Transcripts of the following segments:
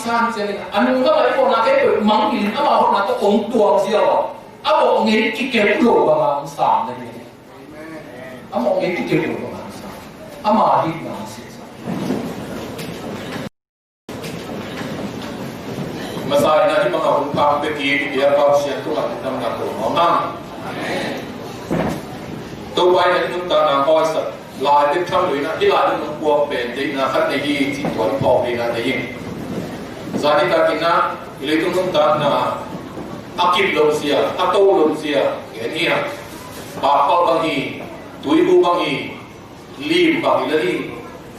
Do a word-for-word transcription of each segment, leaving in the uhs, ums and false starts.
san ciangin a nung lam a i pawhna kei peuh mangngilh in amah hotna tawh hong tuang ziau a, a mawh ngei kikeu lo banga hong sang na hi. A mawh ngei kikeu lo banga hong sang. Ama dikna hong sang. Masa in a hih banga hun phang pia kik i biak Pasian tungah lungdamna ko mawk hang. Topa in a i nuntakna hawisak lai bek tham lo in a, hih lai ding nong puak pen deihna khat nei hi cih tua i phawk ding a nei hi. Zani takin a i leitung nuntakna a kip lo zia, a to lo zia gen hi a, pakpal bang hi, tuibu bang hi, lim bang hi la hi.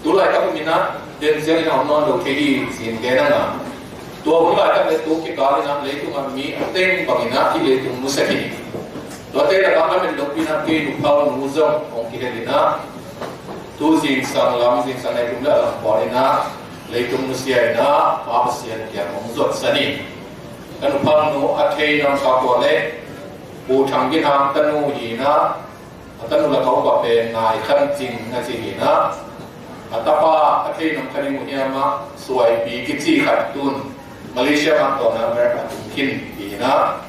Tulaitak um in a den ziangin a om nawn lo thei hi cih gen a nga. Tua hun laitak le tu kikal in a leitung a mi a teng bangin a hih leitung nusia hi. Tuate lakah lamet lopi in a kei nuphal nu zong hong kihel in a, tu zingsang lam, zingsang nai kum le a lam pawl in a leitung nusia in a Pa Pasian kiang hong zuatsan hi. Ka nuphal nu a thei nam ka kua le Pu Thang Bia Hang tanu hi in a, a tanu la kau pa pen Ngai Khan Cing na ci hi in a, a tapa a thei nam khan i mu hiam a, Suai Pi kici khat tun Malaysia mah tawh na America tung khin hi in a,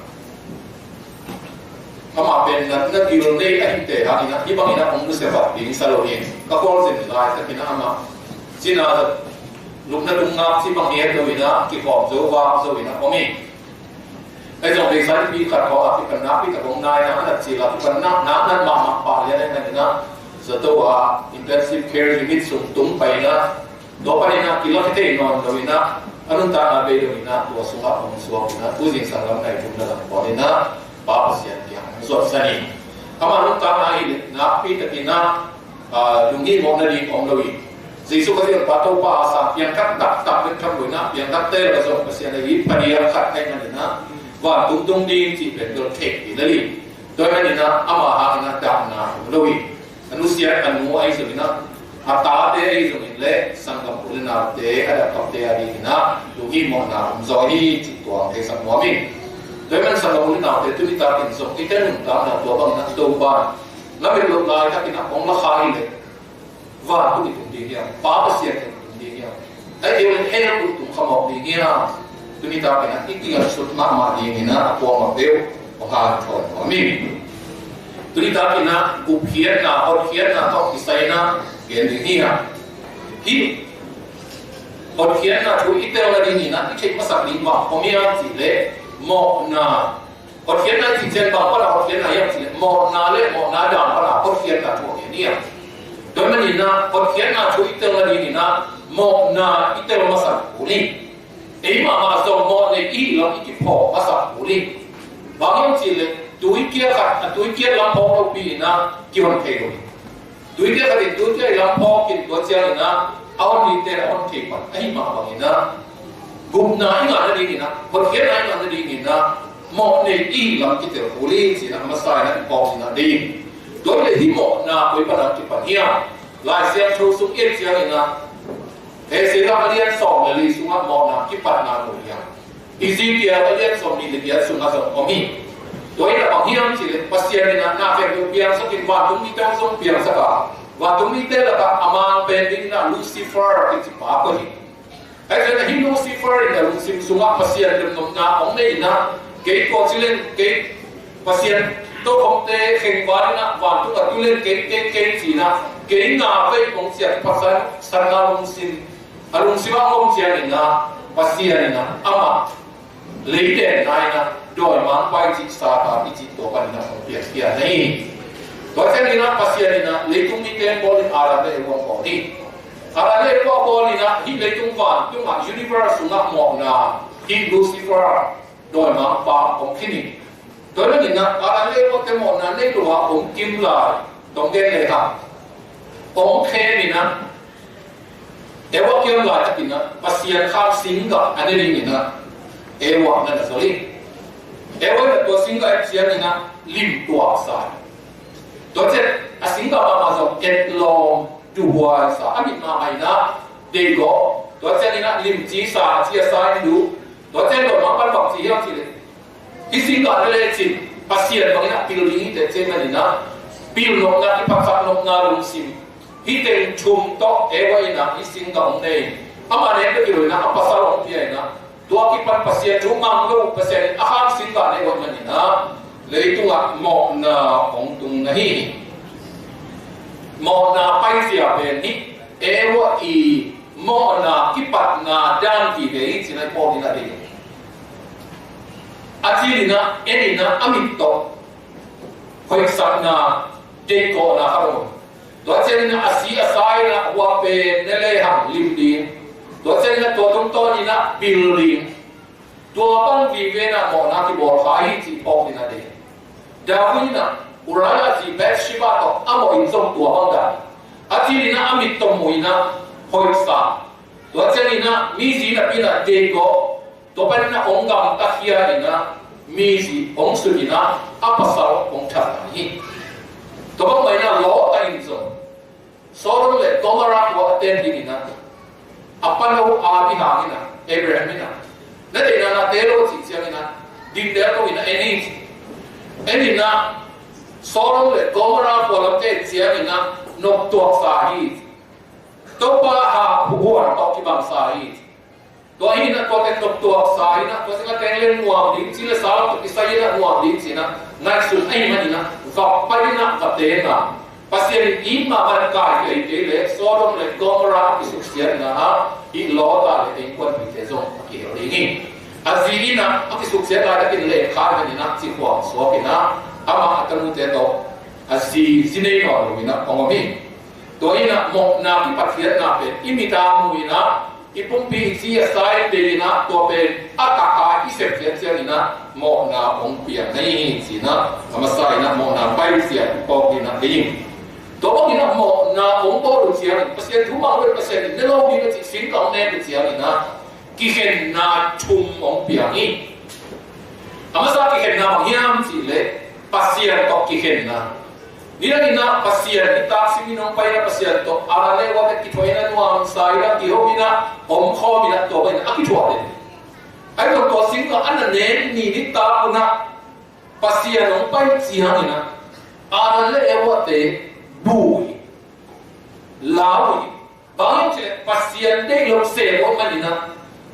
amah pen natna gil nei a hite hang in a, hih bangin a hong nusia vat ding sa lo in ka khualzin laitak in a amah cina lupna tung ngak ci bang hi het lo in a, kikhawm zo vak zo in a om hi. Ahi zong vei saipi khat khawng a kipan nakpi tak hong nai in a, a nat cil a kipan nak nak nat mahmah pah lian ahih manin a, zato a intensive care unit sung tung pai in a, tua panin a kilak hi thei nawn lo in a, a nuntakna bei lo in a, tua sungah hong suak in a, tu zingsang lam nai tum na lam pawl in a, Pa Pasian kiang hong zuatsan hi. Amah nuntakna hi leh nakpi takin a, aa, lunghimawh nading om lo hi. Jesuh Khazih Topa, Topa a sang piangthak taktak bek tham lo in a, piangthakte lakah zong Pasian a it pha ding a khat ahih manin a, vantung tung ding cih pen bel theih hi lel hi. Tua ahih manin a, ama hangin a dahna om lo hi. A nusiat a nu ahi zongin a, a tate ahi zongin le sanggam u le naute a dahtakte a dingin a lunghimawhna om zaw hi cih tua hong theisak nuam hi. Tua ahih manin sanggam u le naute tuni takin zong i tel nuntakna tua bangin a Topa lamet loh laitakin a hong la kha hi leh, vantung i tung ding hiam? Pa Pasian kiang i tung ding hiam? Ahih kei leh hell i tung kha mawk ding hiam? Tuni takin a i kiang sut mahmah dingin a, a kuamah peuh hong hanthawn nuam hi. Tuni takin a gupkhiatna, hotkhiatna tawh kisai in a gen ding hi a. Hih hotkhiatna thu i tel nadingin a i theih masak ding bang om hiam cih leh mawhna, hotkhiatna i cih ciang bang pana hotkhiatna hiam cih leh mawhna le mawhna dan pana hotkhiatna thu a gen hi a. Tua ahih manin a hotkhiatna thu i tel nadingin a mawhna i tel masa kul hi. Ei mahmah zong mawh nei i hih lam i kiphawk masa kul hi. Bang hiam cih leh tuikia khat a tuikia lam phawk lopi in a kihon thei lo hi. Tuikia khat in tuikia i lam phawk in tua ciangin a, a hon dingte a hon thei pan ahih mah bangin a, gupna i ngah nadingin a, hotkhiatna i ngah nadingin a, mawh nei i hih lam kitel kul hi ci-in a masa in a i phawk in a dei in. Tua hi leh hih mawhna koi pan a kipan hiam? Lai Siangtho sung i et ciangin a, Isaiah a lian sawm le li sungah mawhna kipatna mu hi a, Ezekiel a lian sawm nih le giat sungah zong om hi. Tua in a bang hiam cih leh Pasian in a na khempeuh piangsak in vantung mite zong piangsak a, vantung mite lakah a man pen dingin a Lucifer kici pa koih hi. Ahi zongin a hih Lucifer in a lungsim sungah Pasian lemnopna hong nei in a, kei tua ci leng kei Pasian tokhomte khengval in a vantung a tu leng kei, kei, kei ci-in a, kei na vei hong ciah kiphatsakna lungsim a lungsim ah hong om ciangin a, Pasian in a amah leiden na in a dawimangpa i cih Satan i cih tua panin a hong piakhia na hi. Tua ciangin a Pasian in a leitung mite bawl in Adam le Eva hong bawl hi. Adam le Eva bawl in a hih leitung vantung ah universe sungah mawhna hih Lucifer dawimangpa hong khin hi. Tua ahih manin a Adam le Eva te mawhna nei lo a hong kim lai tong gen le hang hong khem in a Eva kiam laitakin a Pasian khak singgah a ne dingin a Eva na na zol hi. Eva in a tua singgah et ciangin a lim tuak sa hi. Tua ciang a singgah mahmah zong et lawm, duhuai sa a, mit mahmah in a deih gawh. Tua ciangin a limci sa, a ci a sa in duh. Tua ciang dawimangpa'n bang ci hiam cih leh, hih singgah ne lecin Pasian bangin a pil ding hi teh ci ahih manin a, pilnopna, kiphatsaknopna lungsim hih teng thum tawh Eva in a hih singgah hong nei in, amah nek bek hi lo in a, a pasal hong pia in a, Pasian thu mang lo, Pasian in a khang singgah nei uh ahih manin ah leitungah mawhna hong tung na hi. Mawhna paizia pen hi. Eva i mawhna kipatna dan vive hi ci-in ah i Paul in a deih. A cil in ah, en in ah, a mit tawh hoihsakna, deihkawhna khat om. Tua ciangin ah a si a sa in ah hua pen ne lehang lim ding. Tua ciangin ah tua tungtawn in ah pil ding. Tua bang vive in ah mawhna kibawl kha hi cih phawk ding a deih. David in ah Uriah zi Bathsheba tawh a mawh in zong tua bang dan. A cil in ah a mit tawh mu in ah hoihsa. Tua ciangin ah mizi napi in ah deihgawh. Tua panin ah hong gamta khia in ah mizi hong sut in ah a pasal hong that hi. Tua bang mah in ah Lot in zong Sodom le Gomorrah khua a ten ding in ah a pano a bihang in ah Abraham in ah na deihna na te lo cih ciangin ah dingdel lo in ah en hi ci. En in ah Sodom le Gomorrah khua lam te ciangin ah noptuak sa hi. Topa ha huan tawh kibang sa hi. Tua hi in ah tua teng noptuak sa hi in ah tua teng a teng le nuam ding ci le sa lam tawh kisai in ah nuam ding ci in ah ngaihsun ahih manin ah va pai in ah va tena. Pasian in it mahmah in kai kei kei le Sodom le Gomorrah a kisuksiatna ah hih Lot le innkuanpihte zong a kihel ding hi. A zi in ah a kisuksiat lai takin lehkha in ah cikhuang suak in ah amah a tanute tawh a zi zi nei nawn lo in ah hong om hi. Tua in ah mawhna kipathiatna pen i mit a mu in ah i pumpi i ci a sa in deih in ah tua pen a tak a i sep khiat ciangin ah mawhna hong piang na hi hi ci in ah a masa in ah mawhna paizia i phawk ding a deih hi. Tua bangin ah mawhna hong bawl uh ciangin Pasian thu mang uh, Pasian in ne lo ding a cih singgah hong nek uh ciangin ah kikhenna thum hong piang hi. A masa kikhenna bang hiam cih leh Pasian tawh kikhenna. Nidang in ah Pasian nitak simin hong pai in ah Pasian tawh a le ua te kithuah in ah nuamsa in ah kiho in ah omkhawm in ah tua bang in ah a kithuah den. Ahi zong tua singgah a na nek ni nitak un ah Pasian hong pai ciangin ah Adam le Eva te bu uh hi, lau uh hi. Bang hiam cih leh Pasian deih lo sem uh ahih manin ah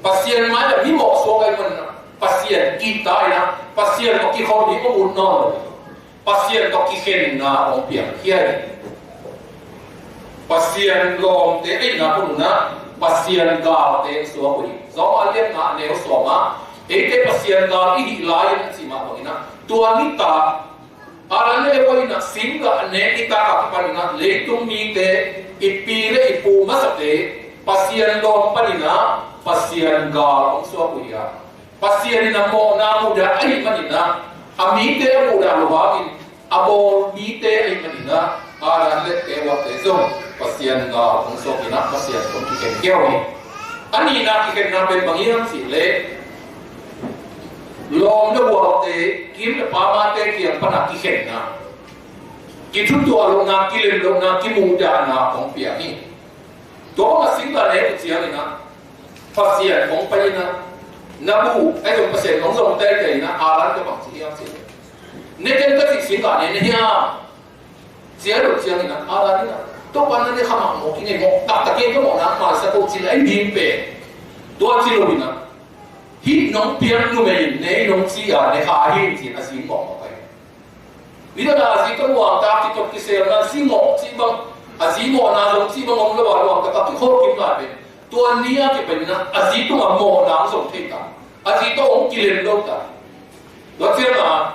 Pasian mai-ah mi mawhsuak ahih manin ah Pasian kihta in ah Pasian tawh kikholh ding hong ut nawn lo. Pasian tawh kikhenna hong piangkhia hi. Pasian lawmte ahihna hun un ah Pasian galte suak uh hi. Johan a lian nga a neu sawm ah eite Pasian gal i hih lai-in a cih mah bangin ah tua nitak Adam le Eva in ah singgah a nek nitak a kipan in ah leitung mite, i pi le i pu masate Pasian lawm panin ah Pasian gal hong suak uh hi a. Pasian in a mawhna muhdah ahih manin ah a mite a muhdah lo hangin a bawl mite ahih manin ah Adam le Eva te zong Pasian gal hong suak in ah Pasian tawh kikhen khia uh hi. A nihna kikhenna pen bang hiam cih leh lawm le gualte, kim le pamate kiang pan a kikhenna, kithutuah lohna, kilem lohna, kimuhdahna hong piang hi. Tua bang a singgah nek uh ciangin ah Pasian hong pai in ah na bu, ahi zong Pasian hong zong teitei in ah Adam tawh bang ci hiam cih leh ne ken ka cih singgah ne na hiam? Ci a lo ciangin ah Adam in ah Topa na ne kha mah maw, kinei mawh, taktak in ka mawhna maisak o ci leh a hi ding pen. Tua ci lo in ah hih nong piak numei in ne in hong ci a ne kha hi ci a zing mawh mawh pai. Nidang a zi tawh nuamtak kitot kiselna, zi mawh cih bang, a zi mawhna zong cih bang om lo a, nuamtak a kikhol kim lai pen tua ni a kipan in ah a zi tungah mawhna hong zong thei ta. A zi tawh hong kilem lo ta. Tua ciangah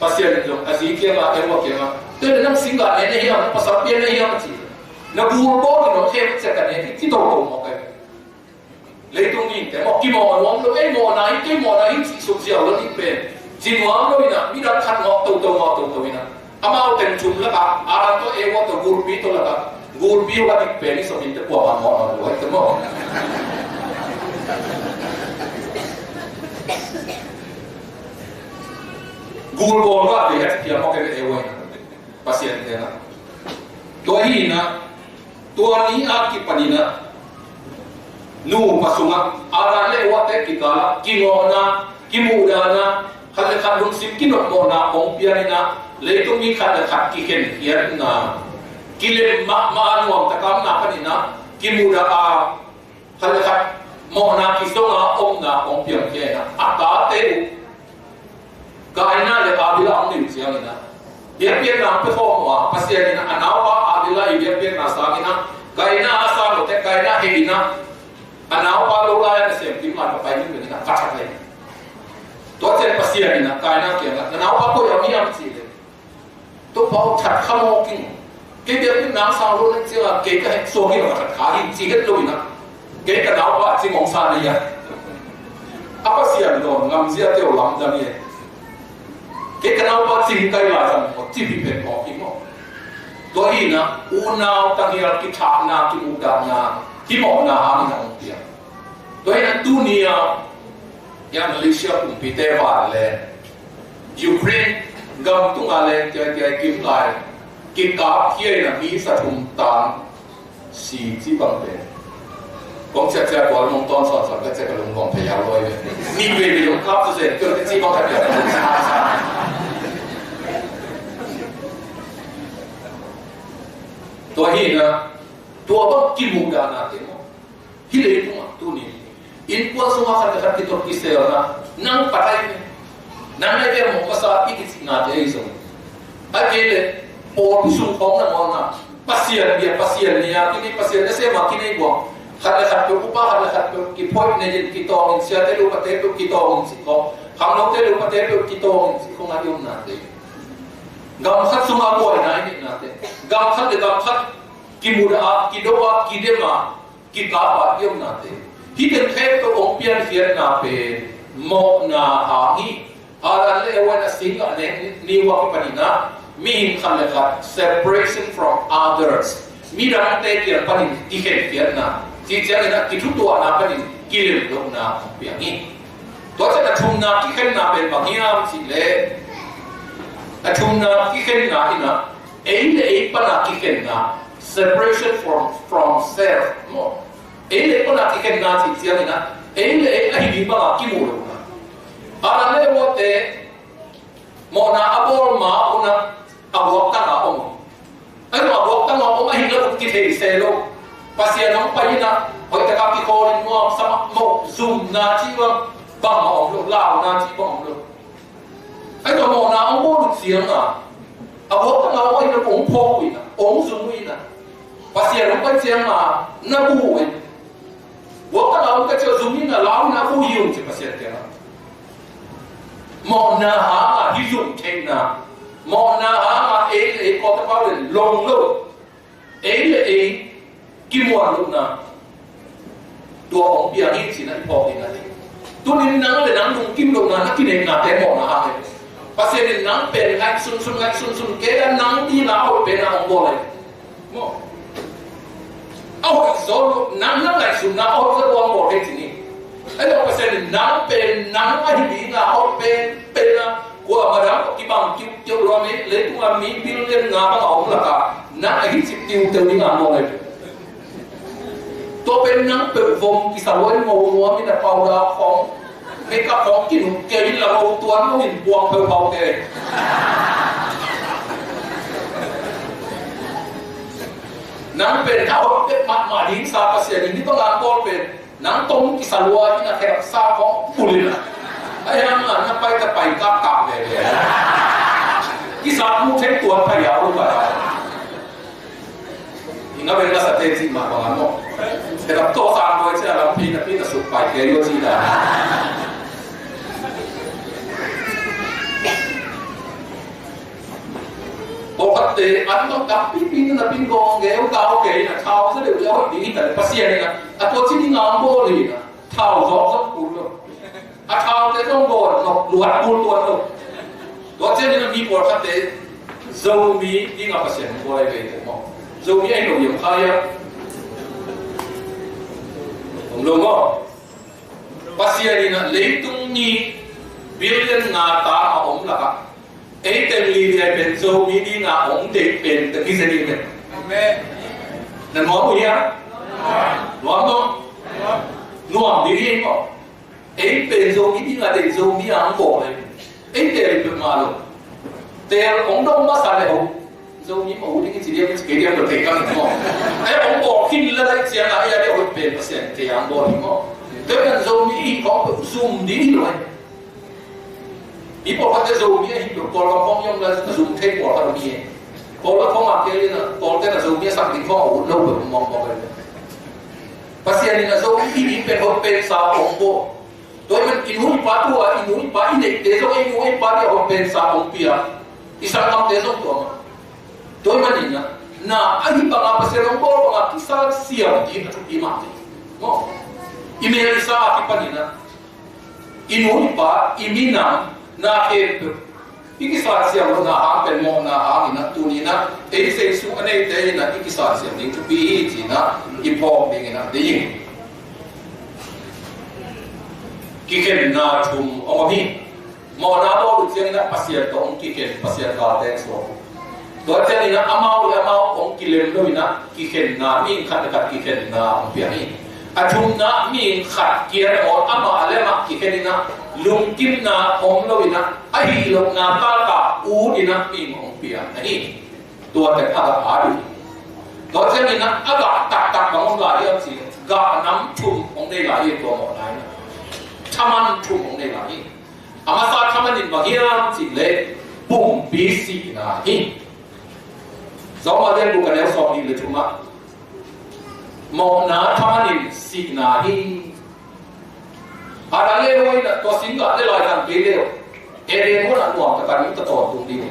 Pasian in zong a zi kiangah, Eva kiangah, tua in nang singgah ne na hiam, na pasal pia na hiam a ci. Na gul bawl in hong khem ciat ka ne hi ci toto mawk ai. Leitung mite mawh kimawh nuam lo, ei mawhna hi, kei mawhna hi cih suk ziau lo ding pen ci nuam lo in ah, midang khat mawh toto, mawh toto in ah, amau teng thum lakah Adam tawh Eva tawh gulpi tawh lakah gulpi uh a dik pen i sawm in te kuamah mawh nuam lo ai te mawh. Gul bawl lo a te a ci piang mawh kei Eva in ah, Pasian te na. Tua hi in ah, tua ni a kipan in ah nupa sungah Adam le Eva te kikal ah kingawhna, kimuhdahna, khat le khat lungsim kinopmawhna hong piang in ah, leitung mi khat le khat kikhenkhiatna, kilem mahmah a nuamtak a omna pan in ah kimuhdah a, khat le khat Mawhna kizonga omna hong piangkhia in ah, a tate uh Kaina le Abela hong neih ciangin ah, biakpiakna hong pia khawm uh a, Pasian in ah a naupa Abela i biakpiakna sangin ah, Kaina a sang lote, Kaina heh in ah, a naupa lo lai-a nasem kim lai ka pai ding in ah ka that lei. Tua ciang Pasian in ah Kaina kiangah, na naupa koi a om hiam, ci leh, Topa aw, that kha mawk ing. Kei biakpiakna sang lo na ciangah kei ka heh suak hi lo, ka that kha hi, ci het lo in ah, kei ka naupa cing hong sa na hi a. A Pasian dawn ngamzia teuh lamdang hi. Kei ka naupa cing kai lai zang maw, ci hi pen mawk hi maw. Tua hi in ah unau tanghial kithahna, kimuhdahna, hih mawhna hangin a hong piang. Tua hi in ah tuni-a, ya, Malaysia kumpite vanleng, Ukraine gam tungah leng tiaitiai kim lai, kikap khia in ah mi za thum tan si ci bang pen, kong ciatciat kual mong tawn sawnsawn ka ciat ka lungnuam thei a luai ve. Ni vei vei lungkap tu zen kio te ci bang ka piak ka lungsa sa. Tua hi in ah, tua bang kimuhdahna te maw. Hih leitungah tuni innkuan sungah khat le khat kitot kiselna, nang phat ai ve. Nang ai ve, mawh masa i kicihna te ahi zong, a kei le pawlpi sung khawng nangawn ah Pasian bia, Pasian nia kinei, Pasian nasem a kinei buang, khat le khat peuh upa, khat le khat peuh kiphoih nei in, kitawng in, siate le upate peuh kitawng in cih khawng, khangnote le upate peuh kitawng in cih khawng a i omnate, gam khat sungah buaina i neihnate, gam khat le gam khat kimudah a, kido a, kidem a, kikap a i omnate, hih teng khempeuh hong piankhiatna pen mawhna hang hi. Adam le Eva in a singgah nek ni ua kipanin ah mihing khat le khat, separation from others, midangte kiang panin kikhenkhiatna, cih ciangin ah kithutuahna panin kilem lohna hong piang hi. Tua ciang a thumna kikhenna pen bang hiam cih leh, a thumna kikhenna in ah ei le ei pana kikhenna, separation from, from self maw. Ei le ei pana kikhenna cih ciangin ah ei le ei ahi ding banga kimu lohna. Adam le Eva te mawhna a bawl ma un ah a vuak tangah om. Ahi zong a vuak tangah om ahih leh ut kithei se lo. Pasian hong pai in ah hoih takin kikhawl in nuamsa mah, mawh zumna cih bang bangmah om lo, launa cih bang om lo. Ahi zong mawhna hong bawl uh ciangin a vuak tangah om ahih leh hong phawk uh in ah, hong zum uh in ah, Pasian hong pai ciangin na bu uh in, vuak tangah om ka ciang zum in ah, lau in ah, bu hi ung ci Pasian kiangah. Mawhna hangah hih zumtheihna, mawhna hangah ei le ei kawtapau le long lo, ei le ei kimuan lohna, tua hong piang hi ci-in ah i phawk ding a hi. Tuni-in nang le nang lungkim lohna na kineihnate mawhna hang hi. Pasian in nang pen ngaihsunsun, ngaihsunsun kei a, nang dingin a hoih pen a hong bawl hi. Maw? A hoih zaw lo, nang na ngaihsunna a hoih zaw lo a hong bawl hi ci ni. Ahi zong Pasian in nang pen nang ahi dingin a hoih pen, pen a, kuamah dang kibang kiukiu lo a, mi, leitung a mi billion nga bang a om lakah nang ahi cih tiuteu dingin a hong bawl hi. Tua pen nang peuh vom kisa lua in, mo muam in a, powder khawng, makeup khawng kinuk kei in la, mo tuan lo in buang peuhpeuh te. Nang pen a hoih peuh mahmah ding sa Pasian in hih bang a hong bawl pen, nang tawm kisa lua in a, khelap sa khawng pul in a, a hiang a na pai ta pai kak kak veve. Kisa mu thei tuan pai a, uh pai a. I na ven na sa te cih mah bang a maw. Khelap tawh sang bawi cia lampi napi na suk pai kei lo ci na. Pawlkhatte an bang tampipi na pin gawng geu gau kei na, thau za deuh deuh hoih ding hi ta le Pasian in a, a tua ci ding a hong bawl hi na. Thau zawk zawk kul lo. A thaute zong bawl nawk luat kul tuan lo. Tua ciangin a mi pawlkhatte Zomi dingin Pasian hong bawl ahi ve teh maw. Zomi ahi lo hiam kha hiam? Om lo maw. Pasian in a leitung mi billion nga tang a om lakah ei teng li liai pen Zomi dingin hong deih pen teng hi zen hi pen. Amen. Na nuam uh hiam? Nuam maw? Nuam ding hi maw? Ei pen Zomi dingin deih, Zomi a hong bawl hi. Ei teel peuhmah lo. Teel hong dong masa le hong Zomi mah uh ding i ci diam, i ci kei diam lo, thei kang in maw. Ei hong bawl khin lel ahih ciangin ei a deih hoih pen Pasian kei a hong bawl hi maw. Tua hi a Zomi i hi khawng peuh zum ding hi lo hi. I pawlkhatte Zomi a hi peuh, Kawlgam khawng i om lai a zum thei pawlkhat om hi. Kawlgam khawng a kei le na, Kawlte na Zomi a sak ding khawng a ut lo peuh mawkmawk hi. Pasian in a Zomi i hi pen hong pensa hong bawl. Tua hi man i nu i pa tua, i nu i pa i neihte zong i nu i pa dia hong pensa hong pia. I sanggamte zong tua mah. Tua hi manin na, na a hi banga Pasian hong bawl banga kisat siam ding a thupi mah hi. Maw? I mel i sa a kipanin na, i nu i pa, i minam, na khempeuh i kisat siam lohna hang pen mawhna hangin na, tuni na ei Jesu a neite in na i kisat siam ding thupi hi ci-in na i phawk dingin na dei ing. Kikhenna thum hong om hi. Mawhna bawl uh ciangin na Pasian tawh hong kikhen, Pasian galte hong suak. Tua ciangin na amau le amau hong kilem lo in na kikhenna, mihing khat le khat kikhenna hong piang hi. A thumna mihing khat kiang aw amah le amah kikhen in na lungkimna om lo in na a hih lohna tata ut in na mihing hong piang ahi. Tua tek a gah a dih. Tua ciangin na a gah taktak bang hong lai hiam cih leh gah nam thum hong nei lai hi tua mawhna in na. Thaman thum hong nei lai hi. A masa thaman in bang hiam cih leh pumpi sihna hi. Rom a lian guk a neu sawmnih le thum ah mawhna thaman in sihna hi. Adam le Eva in na tua singgah ne lai zang kei leh Eden huan ah nuam takin hong tawntung ding hi.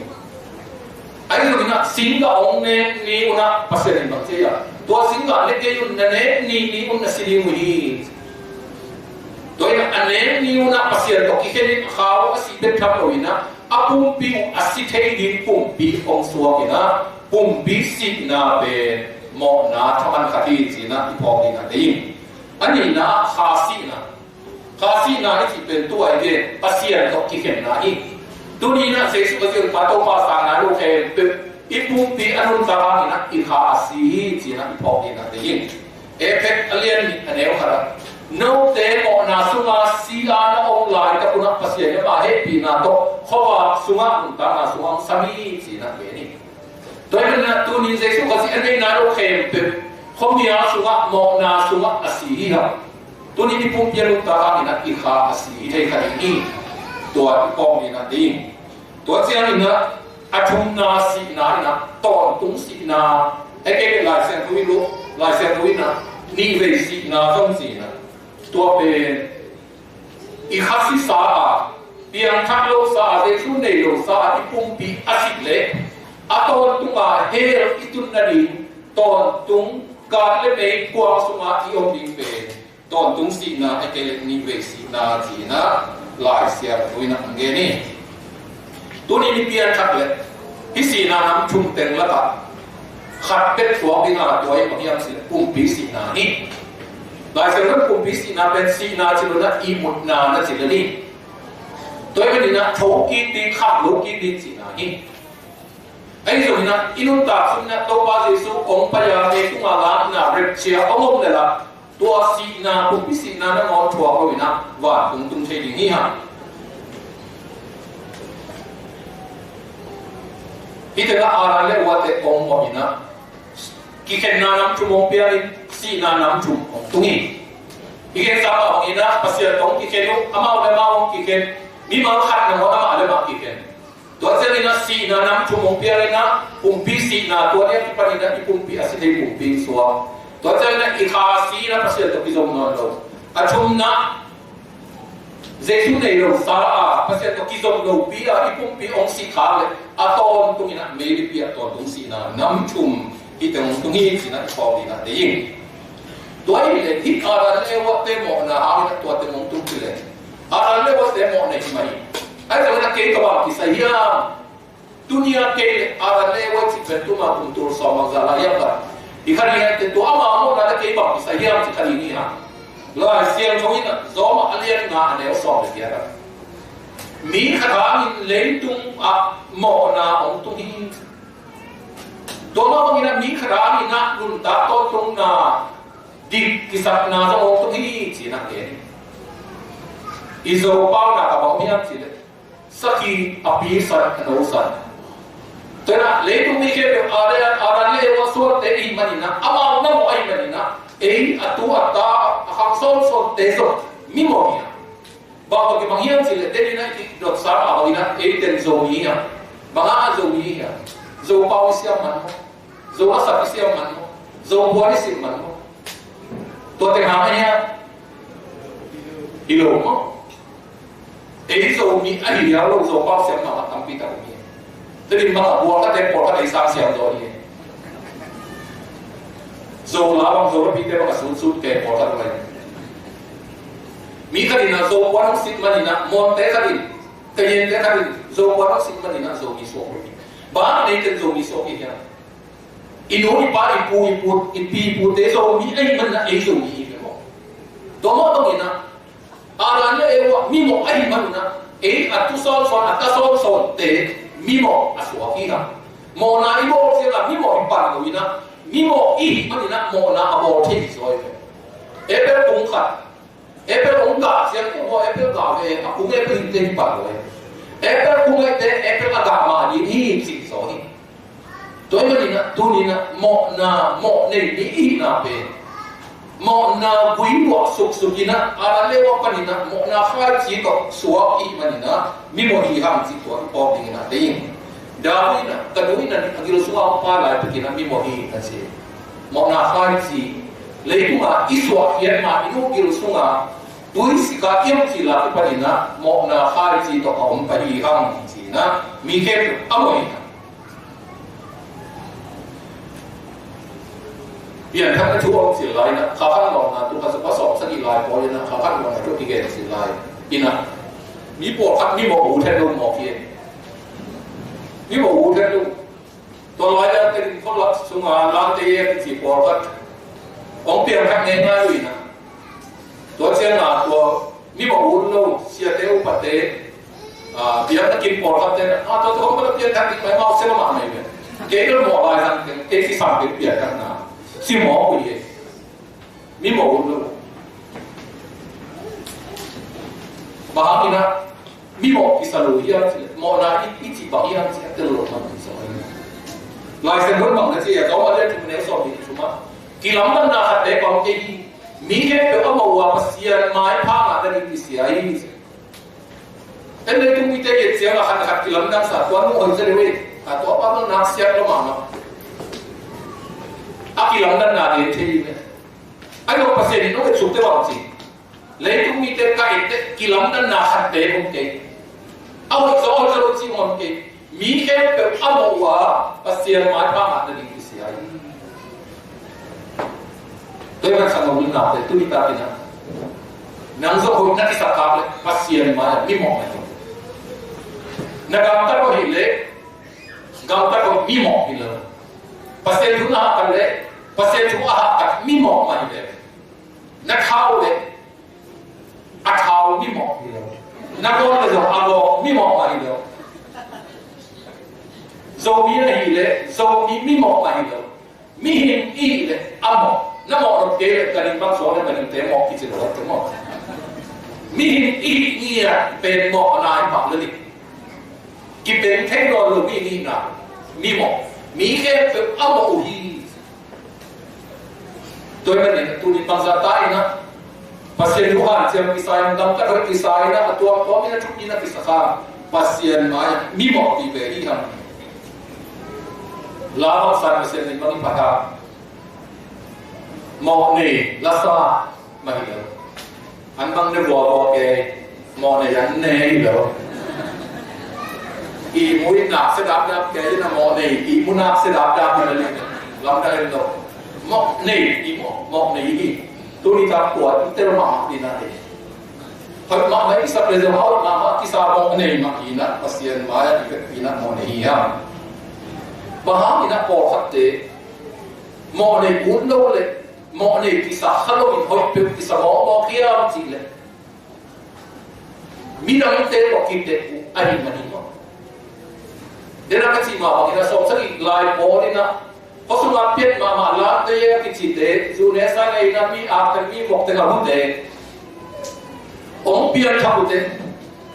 Ahi zongin na singgah hong nek ni un na Pasian in bang ci hiam? Tua singgah ne kei un, na nek ni ni un na si ding uh hi. Tua hi na a nek ni un na Pasian tawh kikhen in a khau a sih bek tham lo in na a pumpi uh a si thei ding pumpi hong suak in na pumpi sihna pen mawhna thaman khat hi ci-in na i phawk dingin na dei ing. A nihna ah kha sihna. Kha sihna i cih pen tua i gen Pasian tawh kikhenna hi. Tuni in na Jesu Khazih Topa sang nai lo khempeuh i pumpi a nuntak hangin na i kha a si hi ci-in na i phawk dingin na dei ing. Efesa a lian nih a neu khat ah note mawhna sunga si a na om laitak un na Pasian in ama hehpihna tawh khuavak sungah nuntakna sungah hong sam hi ci-in na gen hi. Tua hi manin na tuni Jesu Khazih a nei nai lo khempeuh khuamial sungah mawhna sungah a si hi hang. Tuni i pumpi a nuntak hangin na i kha a si hi thei kha ding hi. Tua i phawk dingin na dei ing. Tua ciangin na a thumna sihna in na tawntung sihna, a kei leh Lai Siangtho in lo, Lai Siangtho in na nihvei sihna zong ci-in na. Tua pen i kha sisa a, piangthak losa a, Jesu nei losa a i pumpi a sih leh a tawntung a hell i tun nading tawntung, gat le meikuang sungah i om ding pen tawntung sihna, a kei leh nihvei sihna ci-in na Lai Siangtho in na hong gen hi. Tuni i pianthak leh hih sihna nam thum teng lakah khat bek suak ding a, tua hi bang hiam cih leh pumpi sihna hi. Lai Siangtho in pumpi sihna pen sihna ci lo in na ihmutna na ci lel hi. Tua hi manin na thokik ding, kham lokik ding cihna hi. Ahi zongin na i nuntak sung in na Topa Jesu hong pai a, leitung a lamna rapture hong om leh lah tua sihna, pumpi sihna nangawn thuak lo in na vantung tung thei ding hi hang. Hih tengah Adam le Eva te hong mawh in na kikhenna nam thum hong piang in sihna nam thum hong tung hi. I gen sa mah bangin na Pasian tawh hong kikhen uh, amau le amau hong kikhen, mimal khat nangawn amah le amah kikhen. Tua ciangin na sihna nam thum hong piang in na pumpi sihna, tua ni a kipan in na i pumpi a si thei pumpi suak. Tua ciangin na i kha a si in na Pasian tawh kizom nawn lo. A thumna Jesu nei losa a, Pasian tawh kizom lopi a i pumpi hong sih khak leh a tawntung in na meilipi a tawntung sihna nam thum hih teng hong tung hi ci-in na i phawk dingin na dei ing. Tua hi leh hih Adam le Eva te mawhna hangin na tua teng hong tung hi leh Adam le Eva te mawhna hi mah hi. Ahi zongin na kei ka bang kisai hiam? Tuni a kei le Adam le Eva cih pen tuma kum tul sawm bang za lai hiam, bang hi kha ding a, tua ama mawhna le kei bang kisai hiam cih kha ding hi hang. Lai Siangtho in na Rom a lian nga a neu sawm le giat ah mi khat hangin leitung ah mawhna hong tung hi. Tua mah bangin na mi khat hangin na nuntak tawntungna, dik kisakna zong hong tung hi ci-in na gen hi. I Zo pau na ka bang hiam cih leh sakhi a pi san a no san. Tua hi na leitung mi khempeuh Adam, Adam le Eva suante i hih manin na, amau na mawh ahih manin na Ei a tu a ta a khang sawnsawnte zong mimawh hi a. Bang tawh kibang hiam cih leh, denin a i dot sang a, bangin a ei ten Zomi hi a. Bang hang a Zomi hi a? Zopau i siam man maw? Zo lasak i siam man maw? Zopuan i sim man maw? Tua teng hang a hi a? Hi lo maw? Ei Zomi ahi hial lo, Zopau siam mahmah tampi tak om hi. Tua in bang a bual khat teng pawlkhat ei sang siam zaw hi. Zo la bang, Zo lapite bang a sutsut teng pawlkhat om lai. Mi khat in a Zopuan hong sit manin a, Monte khat in, Kayente khat in Zopuan hong sit manin a Zomi suak lo hi. Bang hang a ei ten Zomi suak hi hiam? I nu i pa, i pu i pu, i pi i pute Zomi ahih manin a ei Zomi hi ve maw? Tua mah bangin a, Adam le Eva mimawh ahih manin a, ei a tu sawnsawn, a ta sawnsawnte mimawh a suak hi hang. Mawhna i bawl ciangin a mimawh i pan lo in a, mimawh i hih manin a mawhna a bawl thei zaw hi ve. Apple kung khat, apple hong gah ciang, kung haw apple gah ve, a kung apple hingte hi pan lo hi. Apple kung ahihte apple a gah mah ding hi, ci zaw hi. Tua ahih manin a, tuni in a, mawhna, mawh nei mi i hihna pen, mawhna gui luah suksuk in a, Adam le Eva panin a mawhna khaici tawh suak i hih manin a, mimawh hi hang cih tua i phawk dingin a, tei in. David in a, ka nu in a, a gil sungah hong pai lai takin a mimawh hi, a ci. Mawhna khaici, leitungah i suahkhiat ma, i nu gil sungah tuisik a i om cil a kipanin a, mawhna khaici tawh a om pah hi hang, ci in a, mi khempeuh a mawh hi hang. Pianthakna thu a om cil lai in a, Kha Khat Lawmna thu, Kha Sawm Sagih lai pawl in a, Kha Khat Lawmna thu kigen cil lai in a, mi pawlkhat mimawh ut het lo mawk hi. Mimawh ut het lo. Tua lai-a Tedim khualak sunga Langte a kici pawlkhat hong piangthak ngeingai uh in a, tua ciangin a tua mimawh ut lo siate upate, a, biakna kim pawlkhatte in a, a, tua tua hong piangthak ding mai, amau sia mahmah hi ve. Kei bel mawh lai zang teng, kei kisam kei piangthakna, ci mawk uh hi. Mimawh ut lo. Bang hangin a mimawh kisa lo hiam cih leh, mawhna i, i cih bang hiam cih a tel lo man kisa lo. Lai Siangtho bang na ci a, Rom a lian thum, neu sawm nih thum ah, kilamdanna khat le bang kei hi. Mi khempeuh a mawh uh a, Pasian maipha ngah nading kisia hi. En, leitung mite i et ciang a khat le khat kilamdang sa, tua nu hoih zel hi ve, a, tua pa bel nak siat lo mahmah. A kilamdanna gen thei hi ve. Ahi zong Pasian in hong etsuk teh bang ci, leitung mite ka et teh kilamdanna khat te om kei. A hoih zaw, hoih zaw lo ci om kei. Mi khempeuh a mawh uh a, Pasian maipha ngah nading kisia hi. Tua ahih manin sanggam nuntakte, tuni takin a, nang zong hoih na kisak khak leh Pasian mai-ah mimawh na hi. Na gamtat hoih leh, gamtat hoih mimawh hi lo. Pasian thu na hahkat leh, Pasian thu a hahkat mimawh mah hi lo. Na thau leh, a thau mimawh hi lo. Na gawt leh zong a gawt mimawh mah hi lo. Zomi na hih leh Zomi mimawh mah hi lo. Mihing i hih leh a mawh. Na mawh nop kei leh ka ning bang suak leh ka ningte mawh kici lo te maw. Mihing i hih ngiat pen mawhna i pang lel hi. Kibeng thei nawn lo mihing hihna, mimawh. Mi khempeuh a mawh uh hi. Tua ahih manin tuni bangzah ta in a, Pasian thu hanciam kisa in, gamtat hoih kisa in a, a tuamtuam in a, thu in a kisa kha, Pasian mai-ah mimawh vive hi hang. La bangsan Pasian in bang i phat a, mawh nei, lasa mah hi lo. An bang ne vuavua kei, mawh nei an ne hi lo. Ihmu in nak sia dapdap kei in a, mawh nei ihmu nak sia dapdap hi lo. Lamdang en lo. Mawh nei, ihmu, mawh nei hi. Tuni tak tua i tel mahmah ding a hi. Hoih mahmah i sak leh zong, hoih mahmah kisa mawh nei mah hi in a, Pasian mai-ah i vekpi in a mawh nei hi hang. Bang hang in a pawlkhatte mawh nei ut lo leh, mawh nei kisa kha loin hoih peuh kisa mawkmawk hiam cih leh, midangte tawh kiteh uh ahih manin maw. Dena ka cih mah bangin a, sawmsagih lai pawl in a, khua sungah piat mahmah Langte a kicite, zu ne sa nei in a, mi ak teng, mi vok teng a hute, hong piangthak uh teh,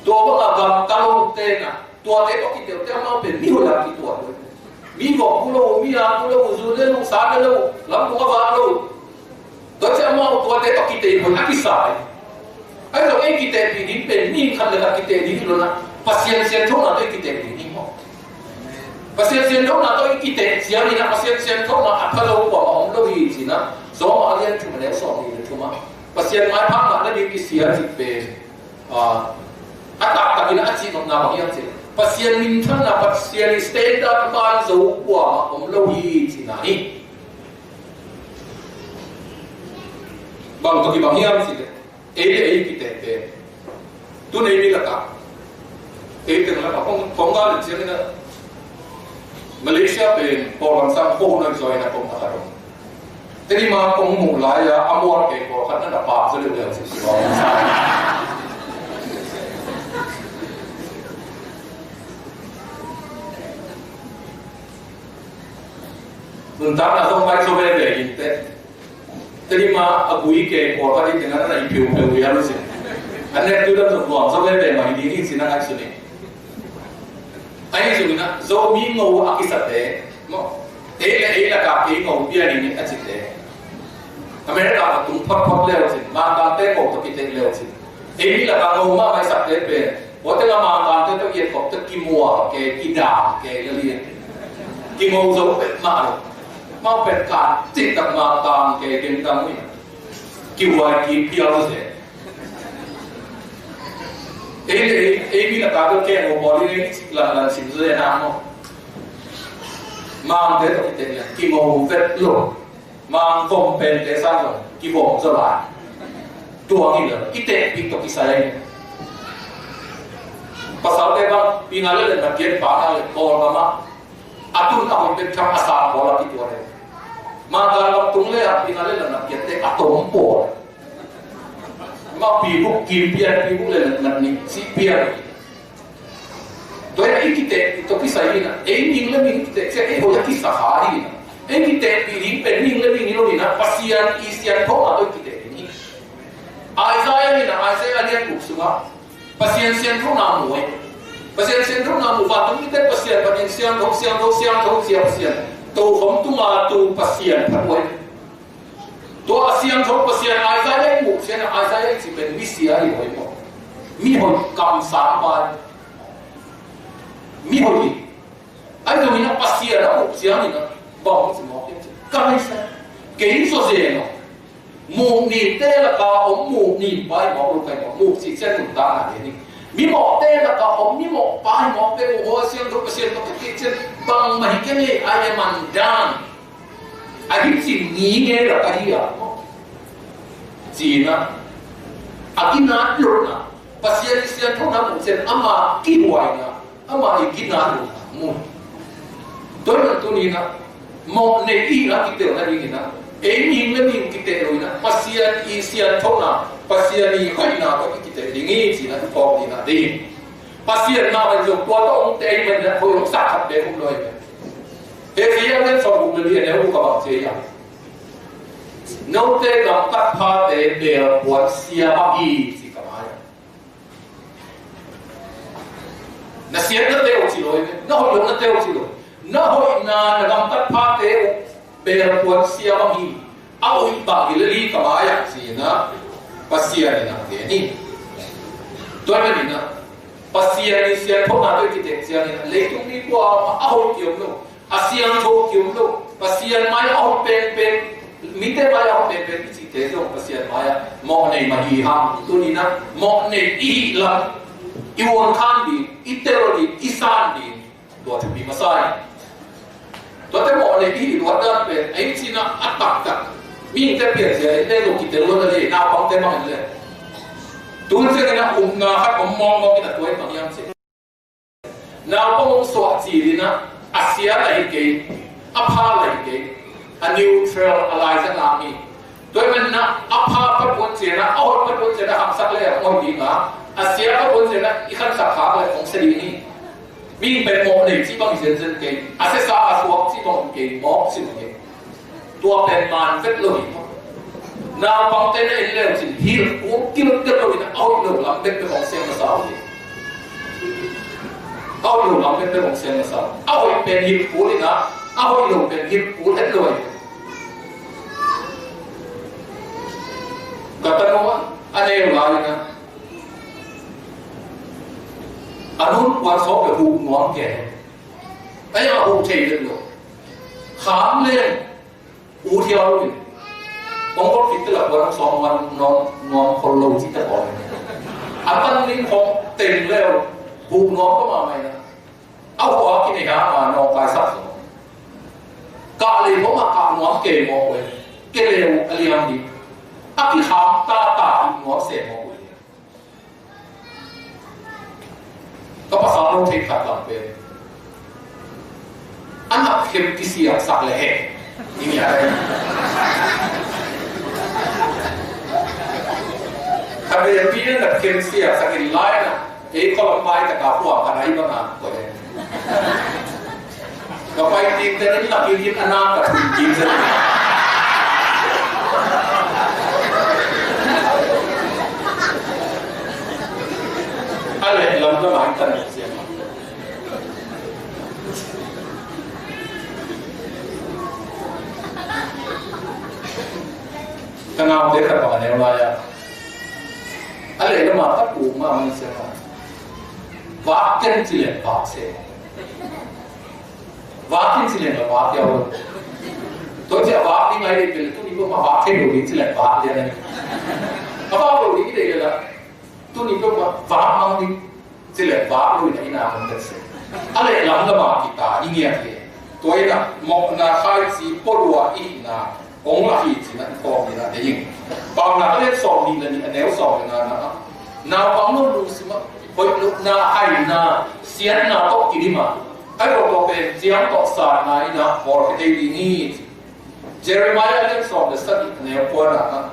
tua banga gamta lo uh teh na, tuate tawh kiteh uh teh, amau pen mi hoih a kituat uh. Mi vok uh lo, mi ak uh lo, zu ne lo, sa ne lo, lamdung a vak lo. Tua ciang amau tuate tawh kiteh hun a kisa hi. Ahi zong ei kitehpih ding pen mi khat le khat kiteh ding hi lo na, Pasian sianthona tawh i kiteh ding hi maw. Pasian sianthona tawh i kiteh ciangin a Pasian sianthona a pha lo kuamah om lo hi ci-in a, Rom a lian thum a neu sawmnih le thum ah Pasian maipha ngah nading kisia cih pen, ah, a taktakin a cihnopna bang hiam cih leh Pasian minthanna, Pasian i standard ban zo kuamah om lo hi cihna hi. Bang tawh kibang hiam cih leh ei le ei kitehte. Tun ei mi lakah, ei teng lakah kong, kong gal in ciangin a Malaysia pen pawlkam sang kho na zawina kong a ka dong. Teni ma kong muh lai-a a mual kei pawlkhat na na pam zaw leuh leuh cih. Nuntakna zong pai zaw veve in teh. Teni ma a gui kei pawlkhat in teng a na i phiupheu hi a lu sin. A nek tu dam zong nuam zaw veve mah hi ding hi cih na ngaihsun hi. Ahi zongin a Zomi ngo a kisate maw, ei le ei lakah kei ngo pia ning a cite. America a tung photphot leu cin, Mangkangte ngo tawh kiteh leu cin. Ei mi lakah ngo mahmah i sakte pen, huate la Mangkangte tawh i et khop tawh kimual kei, kidam kei la lian. Kingo zo peuhmah lo. Mah pen kan cihtak Mangkang kei dingdang uh hi. Kihuai kiphial se. Ei, ei, ei mi lakah tawh kei ngo bawl in ei cik lanlan sim zo le na maw. Mangte tawh kiteh lian, kingo vet lo. Mang vom pente sang zong kivom zaw lai. Tua hi lo, i tehpih tawh kisai. Pasalte bang, pi nga le le na pian pa nga le bawl nga ma. A tun a hoih bek tham a sang bawl a kituak le. Mangkang lam tung le a pi nga le le na piante a tom bawl. Ma pi buk kim pian, pi buk le le na ni si pian. Tua hi a i kiteh, i tawh kisai hi na, ei mihing le mihing kiteh, cia ei hoih a kisa kha hi na. Ei kitehpih ding pen mihing le mihing hi lo hi na, Pasian i sianthona tawh i kiteh ding hi. Isaiah hi na, Isaiah a lian guk sungah, Pasian sianthona mu hi. Pasian sianthona mu, vantung mite Pasian, Pasian siangtho, siangtho, siangtho, sia Pasian. Tokhom tunga tu Pasian phat uh hi. Tua a siangtho Pasian Isaiah i muh ciangin a Isaiah i cih pen misia hi hoih maw. Mihoih kamsang pai. Mihoih hi. Ahi zongin a Pasian a muh ciangin a bang ci mawk hiam cih. Ka ngaihsa. Kei zaw zen aw. Muh nite lakah om muh ni pai mawk lo kai maw. Muh cih ciang nuntakna hi ni. Mimawhte lakah om mimawh pai mawk te uh hua siangtho Pasian tawh ka kei ciang bangmah hi kei ngei, I am undone. A hi cin ni ngei la ka hi a maw. Cina a ginat lohna, Pasian i sianthona muh ciang ama kihuaina, ama i ginat lohna mu. Tua hi man tuni-in a mawhnei i hihna kitelna dingin a, ei mihing le mihing kiteh lo-in a, Pasian i sianthona, Pasian i hoihna tawh i kiteh ding hi cina i phawk dingna ding. Pasian mah bang zong tua tawh hong tei man in a hoih hong sak khat beek om lo hi. Hebru a lian sawmguk le li a neu guk a bang ci hiam? Note gamtat phate beel puan sia bang hi ci ka mai a. Na siatnate uh ci lo hi ve. Na hoih lohnate uh ci lo. Na hoihna na gamtat phate uh beel puan sia bang hi. A hoih bang hi lel hi ka mai ah ci-in a Pasian in a gen hi. Tua manin a Pasian i sianthona tawh i kiteh ciangin a leitung mi kuamah a hoih kiom lo, a siangtho kiom lo, Pasian mai a hoih penpen, mite mai a hoih penpen i cihte zong Pasian mai ah mawhnei mah hi hang. Tuni-in a mawhnei i hih lam i uankhan ding, i tel ding, i san ding tua thupi masa hi. Tuate mawhnei i hih luat dan pen ei cina a taktak mihingte pianzia in le lo kitel lo na le, naupangte bang in le. Tun ciangin a upna khat om mawkmawk in a tua in bang hiam cih. Naupang hong suah cil in a, a sia la hi kei, a pha la hi kei, a neutral, a laizang a mi. Tua hi man in a, a pha phat puan ciang a, a hoih phat puan ciang a, hamsak le a hoih ding a, a sia phat puan ciang a, i khansak khak le hong sia ding hi. Mi pen mawhnei cih bang hi zenzen kei, a siasa a suak cih bang hi kei, mawk cih bang hi. Tua pen man vet lo hi. Naupangte na en leu cin, hilh kul kilkil lo in a, a hoih lo lam bekbek hong siang masa uh hi. A hoih lo lam bekbek hong siang masa uh. A hoih pen hilh kul in a, a hoih lo pen hilh kul het lo hi. Tanu a neu lai na. A nun kuan sawk le huh nuam ke. Ai a huh thei vet lo. Kham le u thiau in. Kong kol kit te la kuan sawk nuam nuam nuam khol lo ci te kol. A pan ning khong teng leu huh nuam ko ma mai na. A hua kinei hang a nawngkaisak zaw. Kah lei bawm a kah nuam kei mawk uh e. Ke leu a liam ding. A kikham tata nuam se mawk uh e. Ka pasal lo thei khat lam pen. A nak khem kisiaksak le he. Ing ya. Khat vei a pi a nak khem siaksak in lai na. Ei kholom pai taka puang ka nai banga ko he. Ka pai ting te nin la ki kin ana ka thum kin se. A le lam ka mai ka ni se. Ka nau te ka pa ne la ya. A le lam a ka ku ma mai se ma. Vak ken ci le vak se. Vak ken ci le vak ya. Tua ci a vak ni ngai le pen tu ni ko ma vak ken lo ni ci le vak ya ne. A vak lo ni le la. Tu ni ko ma vak mang ni ci le vak lo ni na mang se. A le lam la ma kita ni ngia ke. Tua ina mawhna khai ci polua i na. Hong la hi cih na i phawk ni na dei ing. Paunak a lian sawm nih le nih a neu sawm le nga na. Naupang lo lungsim ah hoih lohna, haina, siatna tawh kidim a, a lo tawh pen ciang tawh satna in a bawl khia thei ding hi. Jeremiah a lian sawm le sagih a neu kua na ah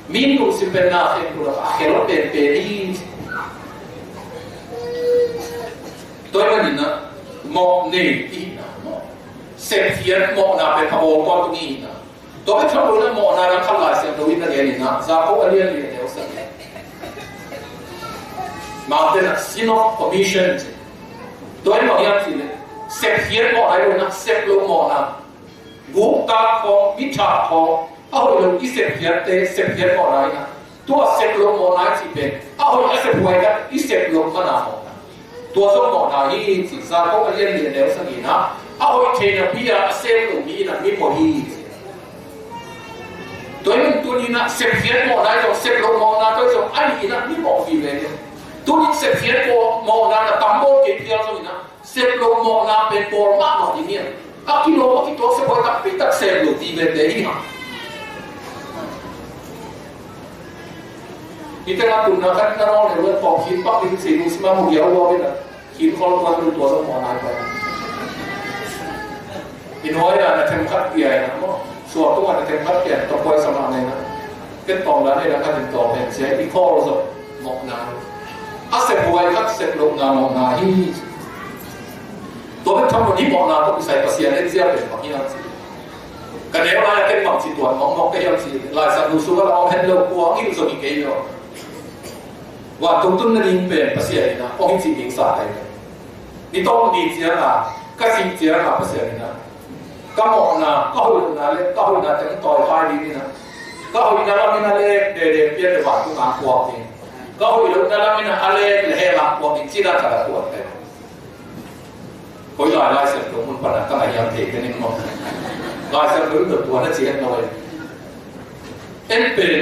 mi lungsim pen na khempeuh lakah a khel penpen hi. Tua ahih manin ah mawh nei i hihna, mawh sepkhiat mawhna pen a bawl tawntung i hihna. Tua bek tham lo in a mawhna dang khat Lai Siangtho in a gen in a, Jakob a lian li a neu sagih. Mangte in a sin of commission ci. Tua in bang hiam cih leh sepkhiat mawhna hi lo in a, sep loh mawhna. Guktak khawng, mi thah khawng, a hoih lo i sepkhiatte, sepkhiat mawhna hi in a. Tua sep loh mawhna i cih pen a hoih a sephuai khat i sep loh mana mawhna. Tua zong mawhna hi ci. Jakob a lian li a neu sagih in a, a hoih theihna pi a a sep loh mi in a mi mawh hi ci. Tua in tuni in a sepkhiat mawhna zong sep loh mawhna tua zong a nih in a mi mawh vive hi. Tuni in sepkhiat mawhna na tam bawl kei phial zong in a sep loh mawhna pen bawl mahmah ding hi a. A kilawm a kituak sephuai takpi tak sep loh vive te hi hang. Hih tengah tunna khat na nawng leh luat pawng khin pak ding si lungsim a mu hiau lua bek a khin khol tuan lun tua zong mawhna hi pah. I nuai a na themkhat pia in a maw, suak tungah na themkhat pia in tawh kuai sa mah na in a, ken tawng dan ei dan khat in tawng hen sia i khawl zong mawhna hi. A sephuai khat sep lohna mawhna hi. Tua bek tham lo in hih mawhna tawh kisai Pasian en zia pen bang hiam cih leh, ka neu lai-a ken bangci tuan mawkmawk ka hiam cih leh, Lai Siangtho sungah la om hen lo, kua hong hilh zong hi kei lo. Vantung tun nading pen Pasian in a hong hi cih ding sa tai. Ni tawng ni ciangin a, ka sih ciangin a Pasian in a, ka mawhna, ka hoih lohna leh ka hoihna teng tawi khai ding in a, ka hoihna lam in a lek dede pian leh vantung ah puak ding, ka hoih lohna lam in a lek leh hell ah puak ding cih dan ka la tuan tai. Koi lai Lai Siangtho mun pan a ka ngai hiam thei ka ning maw. Lai Siangtho in tua na ci het lo ei. En pen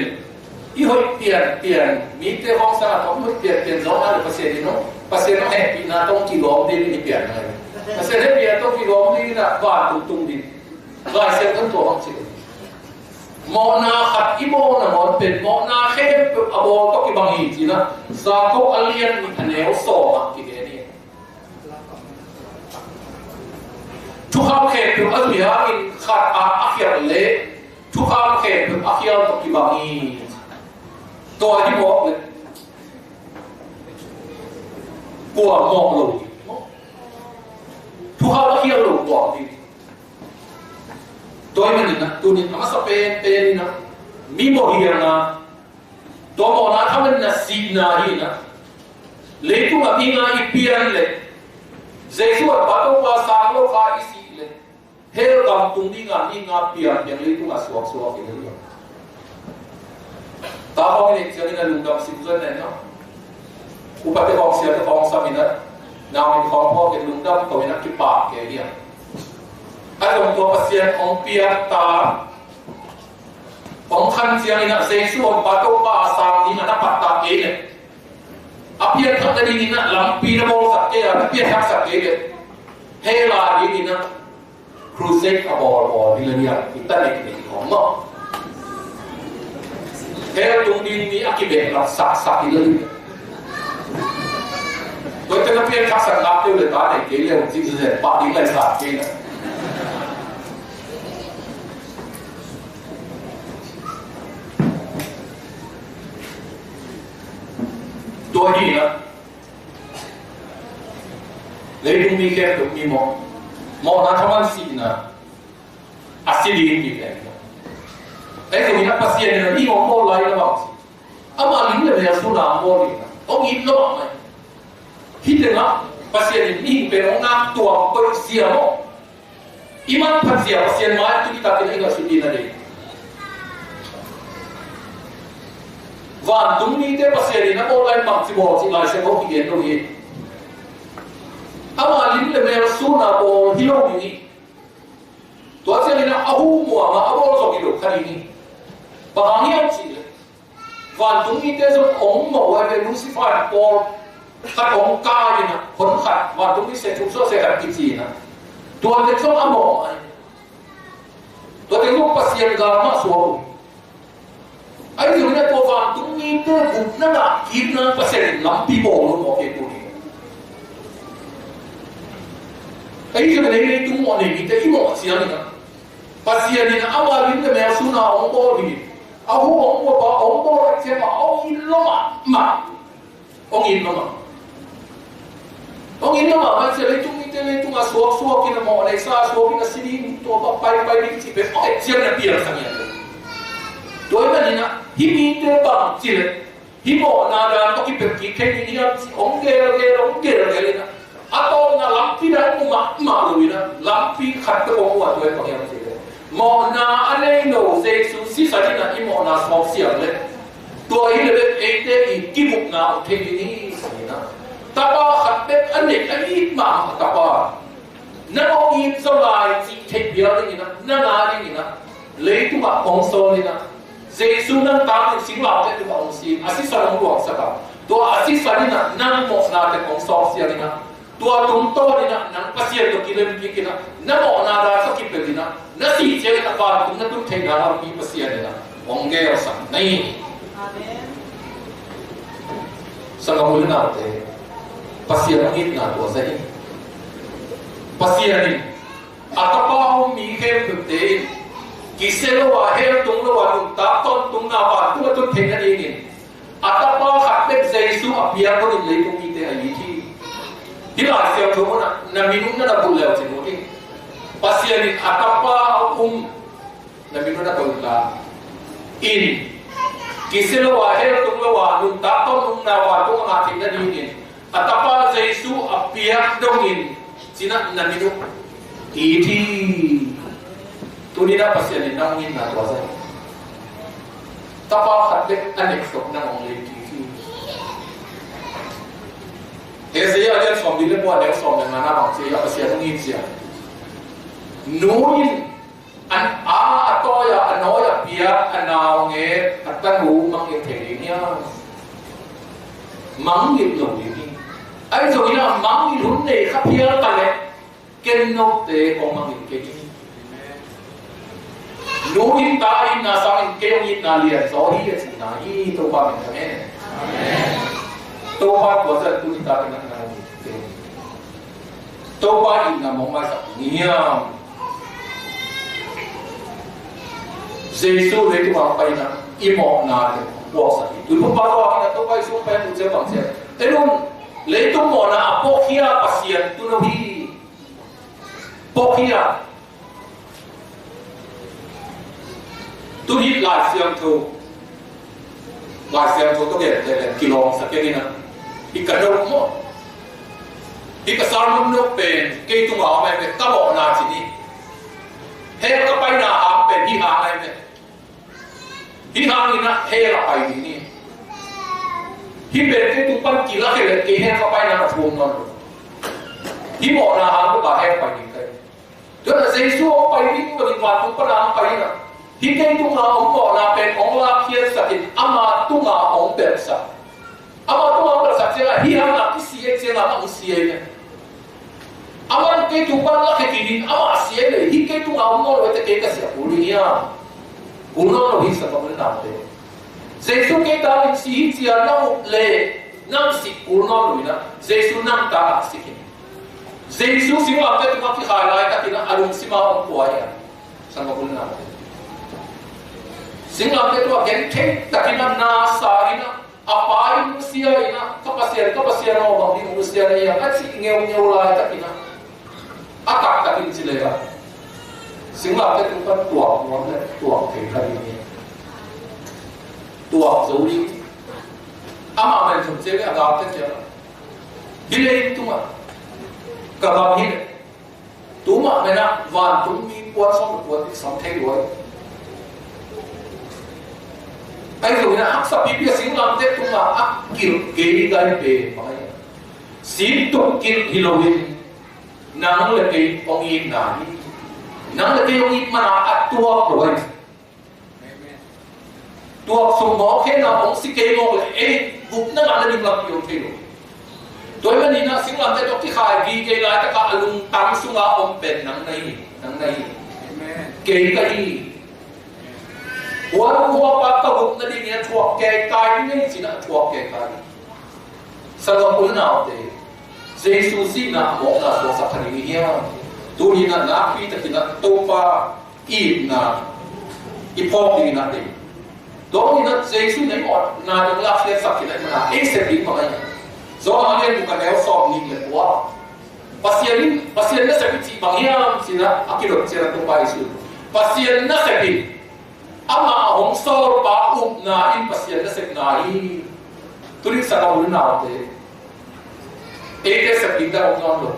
i hoih pianpian, mite hong sang a tawh i hoih pianpian zawhna leh Pasian in hong, Pasian hong hehpihna tawh kilawm ding in i pian ngai. Pasian hehpihna tawh kilawm ding in a vantung tung ding. Lai Siangtho in tua hong ci. Mawhna khat i mawhna ngawn pen mawhna khempeuh a bawl tawh kibang hi ci in a, Jakob a lian nih a neu sawm ah kigen hi. Thukham khempeuh a zui hangin khat ah a khial leh thukham khempeuh a khial tawh kibang hi. Tua hi mawk leh kua mawh lo hi. Thukham a khial lo kua hi. Tua ahih manin a, tuni in a masa penpen in a, mi mawh hi a, tua mawhna thaman in a sihna hi in a, leitung a mi nga i pian leh, Jesu a pa Topa sang lo kha i sih leh, hell gam tung ding a mi nga pianpian leitung a suaksuak hi lo hi a. Ta khawng i neih ciangin a lungdam sim zon na in a, upate khawng, siate khawng sam in a, nau min khawng phawk in lungdam ko in a kipak kei hi a. A zong tua Pasian hong piak ta, hong khan ciangin a Jesu hong pa Topa a sang ding a na pat ta kei leh, a pianthak nadingin a lampi na bawlsak kei a, na pianthaksak kei leh, hell a dingin a crusade a bawlbawl hi lel hi a, i ta neih neih khawng maw. Hell tung ding mi a kibehlap saksak hi lel hi. Tua teng a pianthaksak nak teu le ta nei kei le, hong cih zen pah ding lai sa kei na. Tua hi na. Leitung mi khempeuh mi mawh, mawhna thaman sihna a si ding hi pen. Ei zong in a Pasian in a mi hong bawl lai lo a si. Ama lim le mel suna hong bawl in a, hong it lo a mai. Hih tengah Pasian in mihing pen hong ngak tuam koih sia maw? I manphat zia Pasian mai tu kitakin a i ngaihsut ding a dei. Vantung mite Pasian in a bawl lai mangci bawl cih Lai Siangtho kigen lo hi. Ama lim le mel suna bawl hi lo ding hi. Tua ciangin a hu muam a a bawl zong hi lo kha ding hi. Bang hang hiam cih leh, vantung mite zong hong mawh uh a, Lucifer in pawl khat hong kai in a, hon khat, vantung mi se thum suah se khat kici in a, tuate zong a mawh a. Tuate zong Pasian gal mah suak uh. Ahi zongin a tua vantung mite gupna ngah kikna Pasian in lampi bawl uh mawh kei tu ni. Ahi zongin a leitung mawh nei mite i mawh ciangin a, Pasian in a ama lim le mel suna hong bawl hi. A hu hong bawl, hong bawl a ciang a hong in lo mahmah. Hong in lo mah. Hong in lo mahmah cia leitung mite leitung a suak suak in a mawh nei sa suak in a si ding tua bang pai pai ding cih pen hong et ciang na piang sang hian. Tua ahih manin a hih mite bang ci leh hih mawhna dan tawh kipelh kik thei ding hiam cih hong gelgel, hong gelgel in a, a tawpna lampi dan mu mahmah lo in a, lampi khat peuh hong muak, tua bang hiam cih leh mawhna a nei lo Jesu sisan in a i mawhna sawk siam leh, tua hi leh bek eite i kibukna om thei ding hi, ci in a. Tapa khat bek a neih a it mahmah tapa, nang hong it zaw lai cih theih phial ding in a, nang a ding in a, leitungah hong sawl in a, Jesu nang tangin singlamteh tungah hong sing, a sisan hong luangsak a, tua a sisan in a nang mawhna teng hong sawk siam in a, tua tungtawn in a nang Pasian tawh kilem kik in a, na mawhna dan tawh kipelh in a, na sih ciangin a vantung na tun theihna lampi Pasian in a hong gelsak na hi. Amen. Sanggam u le naute, Pasian hong itna tua zah hi. Pasian in a tapa a um mi khempeuhte in kisia lo a, hell tung lo a, nuntak tawntungna vantung a tun theih nadingin a tapa khat bek Jesu a piak dongin leitung mite a it hi. Hih Lai Siangtho munah na minung na na bulh le uh cin uh hi. Pasian in a tapa a um, na minung na bulh ta in, kisia lo a, hell tung lo a, nuntak tawntungna vantung a ngah theih nadingin a tapa Jesu a piak dongin ci-in ah na minung it hi. Tuni-in ah Pasian in nang itna tua zah hi. Tapa khat bek a nek tawh nang hong lei kik hi. Isaiah a lian sawmli le kua, a neu sawm le ngana bang ci hiam, Pasian hong it zia. Nu in a, a tawi a, a nawi a piak a naungek a tanu mangngilh thei ding hiam? Mangngilh lo ding hi. Ahi zongin a mangngilh hun nei kha phial ta leh ken note hong mangngilh kei ding hi. Nu in ta itna sangin kei hong itna lian zaw hi a cihna hi. Topa min thang hen. Topa tua zah tuni-in ta pen nang hong it kei. Topa itna mong maisak ni hiam? Jesu leitung a pai-in ah i mawhna teng puaksak hi. Tuiphumpa tawh a kina Topa Jesu pen tu ciang bang ciang, en un, leitung mawhna a puakhia Pasian tun lo hi. Puakhia. Tuni Lai Siangtho, Lai Siangtho tawh genteh leng kilawm sa keng in ah, hih ka nop maw, hih ka sermon nop pen kei tungah om ahi ve, ka mawhna ci ni. Hell ka paina hang pen hih hang ahi ve. Hih hangin ah hell ah pai ding hi. Hih pen kei tung pan kilak hi leh kei hell ka paina a thuam nawn lo. Hih mawhna hang tua hell pai ding ka hi. Tua hi a Jesu hong pai ding tua ding vantung pan a hong pai in ah, hih kei tunga om mawhna pen hong lakkhiatsak in ama tunga hong belhsak. Ama tunga hong belhsak ciangin ah hih hang a kisi ahih ciangin ah amah hong si ahih leh, amah kei tung pan lakkhe kik in amah si ahih leh, hih kei tunga om nawn lo ahih teh kei ka si a kul ding hiam? Kul nawn lo hi, sanggam u le naute. Jesu kei tangin si hi ci-a na up leh nang sih kul nawn lo in ah, Jesu nang tangin si khin. Jesu singlamteh tungah kikhai laitakin ah a lungsim ah hong pua hi a, sanggam u le naute. Singlamteh tungah gentheih takin ah na sa in ah, a Pa in nusia in ah, ka Pasian, ka Pasian aw, bang ding nusia na hiam a cih ngeungeu laitakin ah, a taktakin ci leh ah, singlamteh tung pan tuak nuam leh tuak thei kha ding hi. Tuak zo ding. Amah man zong ci leh a gak teh ciang ah, hih leitung ah ka gam hi leh, tu mah man ah vantungmi puan sawm le puan nih sam thei lua hi. Ahi zongin ah haksa pipi a singlamteh tungah a kilh gei gai pen bang hiam? Sin tuk kilh hi loin nang le kei hong itna hi. Nang le kei hong it man a a tuak lo hi. Tuak sung mawk hen a hong si kei mawk leh ei gupna ngah nading lampi om thei lo. Tua ahih manin ah singlamteh tawh kikhai gige laitak a lungtang sungah om pen nang na hi, nang na hi. Kei ka hi. Huan huapa ka gupna dingin a thuak keikai ding hi ci-in ah a thuak keikai. Sanggam u le naute, Jesu sihna a mawkna suaksak kha ding i hiam? Tuni-in ah nakpi takin ah Topa itna i phawk dingin ah deih. Tua bangin ah Jesu in ah i mawkna ding lakkhiatsak khin ahih manin ah ei sep ding bang hiam? Johan a lian guk a neu sawmnih le kua. Pasian in, Pasian nasep i cih bang hiam ci-in ah a kidot ciangin ah Topa Jesu in, Pasian nasep in, amah a hong sawlpa upna in Pasian nasepna hi. Tuni sanggam u le naute, eite sep ding dah om nawn lo.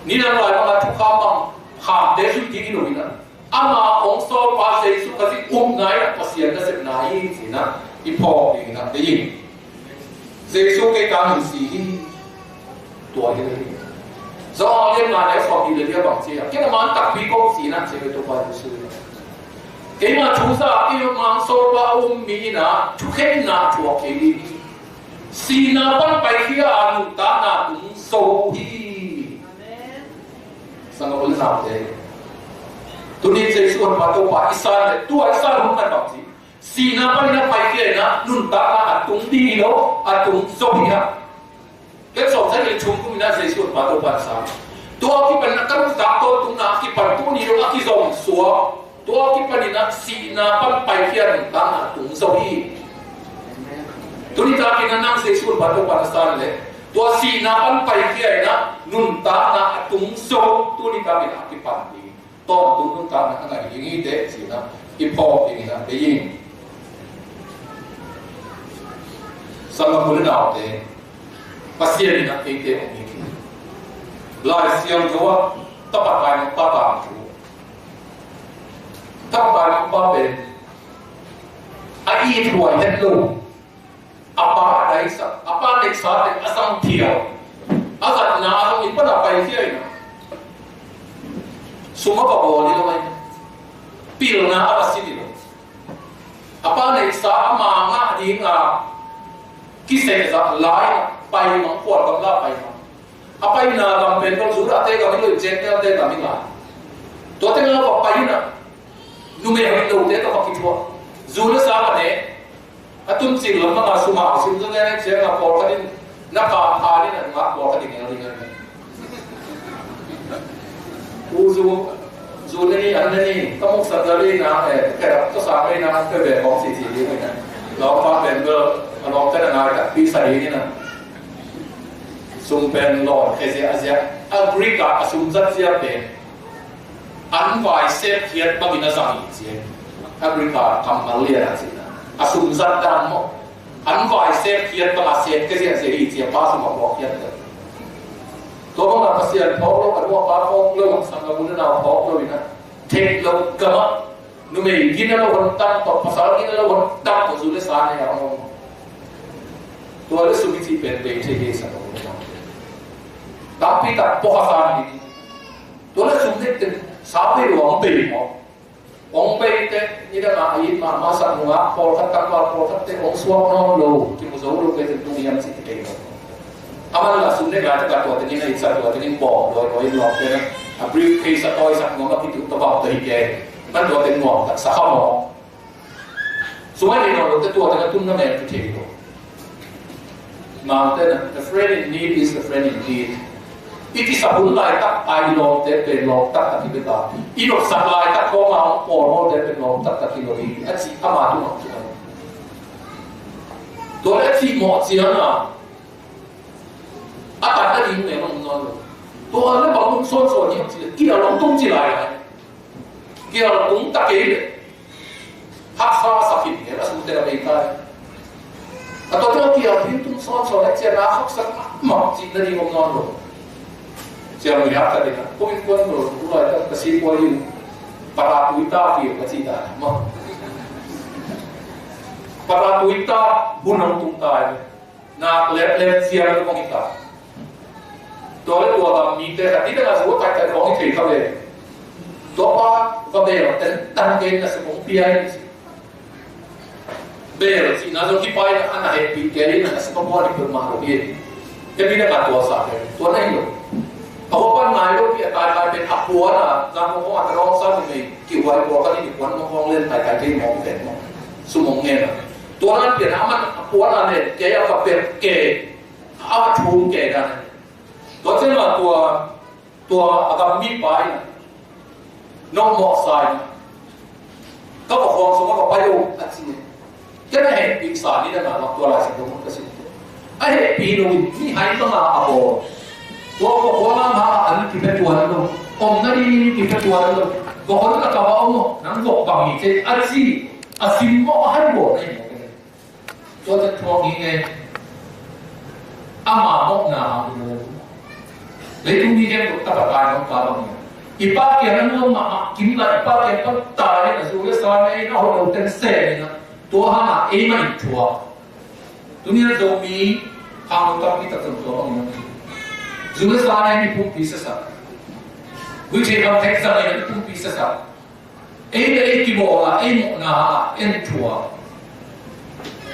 Nidang lai bang a thukham bang khamte zui ding hi lo in ah, amah a hong sawlpa Jesu Khazih upna in ah Pasian nasepna hi ci-in ah i phawk dingin ah deih ing. Jesu kei tangin si hi. Tua hi lo hi. Johan a lian nga neu sawmnih le li ah bang ci hiam? Ken a man takpi kong si in ah ci hi Topa Jesu in. Keima thu za, keima hong sawlpa a um mi in ah thukhenna thuak kei ding hi. Sihna pan paikhia a nuntakna tung zo hi. Sanggam u le naute, tuni Jesu honpa Topa i san leh, tua i san hun pan bang ci? Sihna panin a paikhia in ah nuntakna a tung ding hi lo, a tung zo hi a. Ken sawmsagih le thum kum in ah Jesu honpa Topa in a san. Tua a kipanin ah ka nuntak tawntungna a kipan tuni dong a kizom suak. Tua a kipanin ah sihna pan paikhia nuntakna a tung zo hi. Tuni takin ah nang Jesu honpa Topa na san leh, tua sihna pan paikhia in ah nuntakna a tung zo, tuni takin ah a kipan ding, tawntung nuntakna a ngah ding hi teh ci-in ah i phawk dingin ah deih ing. Sanggam u le naute, Pasian in ah eite hong it hi. Lai Siangtho ah tapa taimangpa tangthu. Tapa taimangpa pen a ithuai het lo. A pa a daisak, a pa neihsa teng a zang phial. A zatna a zong inn pan a paikhia in ah, sum a va bawl hi lo, pilna a va sin hi lo. A pa neihsa ama ngah dinga kisehzah lai-in ah paimang, khualgam la paimang. A paina gam pen bel Judahte gam hi lo, Gentilete gam hi ngal. Tua teng ah va pai in ah, numei hoih lote tawh va kithuah. Zu le sa va ne. A tuncil lam banga sum a sim zaw ne, ciang a pawlkhat in na kha pha ding a, nungak pawlkhat in ngel ding a. U zu, zu ne ni, an ne ni, ka muksak dali na, eh, ka rap ka sa mai na, ka ve kong si si ding na. Lawm pa pen bel, a lawm ka na ngai ka pi sa ding na. Sum pen lawn khe zia zia. A Greek a, a sum zat zia pen an vai sep khiat bangin a zang hi ci. A Greek a kammal lian a ci. A sum zat dan maw. An vai sep khiat bang a sep khe zia zia hi ci, a pa sum a puak khiat. Tua bang a Pasian phawk lo, a nu a pa phawk lo, a sanggam u le nau phawk lo in a, theih lo gam ah Numei gina lo hon tang tawh, pasal gina lo hon tang tawh, zu le sa nei a om. Tua le sum i cih pen bei thei hi sa lo. Tampi tak pawh a san ding. Tua le sum nei teng sa bei lo, hong bei maw? Hong bei teh, nidang a it mahmah sak nungak, pawlkhat tangval pawlkhat teh hong suak nawn lo, kimu zo lo, kei teh tung hiam cih kithei lo. A man la sum nei lai tak a tua teng in a itsak, tua teng in bawm dawi dawi in lawm teh, a briefcase a tawisak nuam a kituh tabang tawh hi kei. Man tua teng nuam taksa kha maw? Sum a nei nawn lote tua teng a tun na mel kithei lo. Mangte na, a friend in need is a friend indeed. I kisap hun laitak a i lawmte pen lawm taktak hi bek a, i nopsak laitak khawng a hong pawlmawlte pen lawm taktak hi lo hi, a cih ama tungah kituh. Tua le a cih mawh ciang a, a tatna ding mel om nawn lo. Tua le bang tung sawnsawn hiam cih leh, kial hong tung ci lai lai. Kial tung ta kei leh, haksa a sak hi mel a sute a bei tai. A tua tua kial hi tung sawnsawn leh cian a haksa mahmah cihna ding om nawn lo. Ciang mi haksa ding a, ko innkuan lo, ko laitak ka si kua in, pata tui ta kial ka ci ta maw? Pata tui ta, hun hong tung ta. Nak leplep ciang lo kong hi ta. Tua le tua gam mite khat nidang a zu a taihtaih khawng hi thei kha ve. Tua pa va bel tentan kei, na sep hong pia in ci. Bel cihna zong hih pa in a na hehpih kei in, a na sep a buan hi peuhmah lo hi. Hih nidang a tua sa kei, tua na hi lo. A hua pan nai lo pi a taitai pen a puan a, zang hong hong a ta dawng sa mi mei kihuai puan khat in i puan hong hong len taitai kei mawng pen mawng. Sum hong ngen a. Tua nan pian a man a puan a len kei a ka pek kei a va thum kei dan. Tua ciang a tua, tua a gam mipa in a nong mawhsa in a, ka va khuang sung a va pai o a ci. Ken a hehpih sa ni dan a tua Lai Siangtho mun ka sim. A hehpih lo in mi hai bang a a bawl. Tua va khuang a ma a an kipia tuan lo. Om na ding kipia tuan lo. Va hon la ka va om o, nang vok bang hi ce a ci. A sim mawh a hai bawl na hi mawh. Tua teh thuak hi nge. Ama mawhna hang lo. Leitung mi khempeuh tapa taimangpa bang hi. I pa kiang a nuam mahmah kim lai, i pa kiang pan tai in a, zu le sa nei in a, hong lo teng sem in a. Tua hang a eimah in thuak. Tuni a Zomi hang lo tampi tak zong tua bang hi. Zu le sa nei in i pumpi siasak. Guih thei bang thei zang in a i pumpi siasak. Ei le ei kibawl a, ei mawhna a en thuak.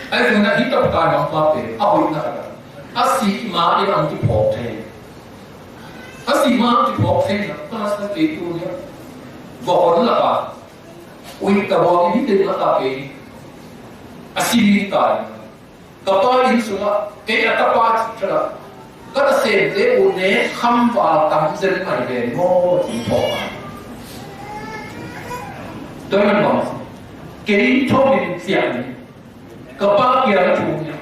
Ahi zongin a hih tapa taimangpa pen a hoihna khat a, a sih ma in a hong kiphawk thei. A sih ma hong kiphawk thei na, pastor kei tu nia. Va hon lak a, uih ta bawl in hih teng lak a kei. A si mi tai. Ka pa inn sungah kei a tapa cih khat ah ka nasemte uh nek khamval tam zen mai ve maw, ci phawk a. Tua ahih manin bang ci, kei thomin ciah in ka pa kiangah thu ngen,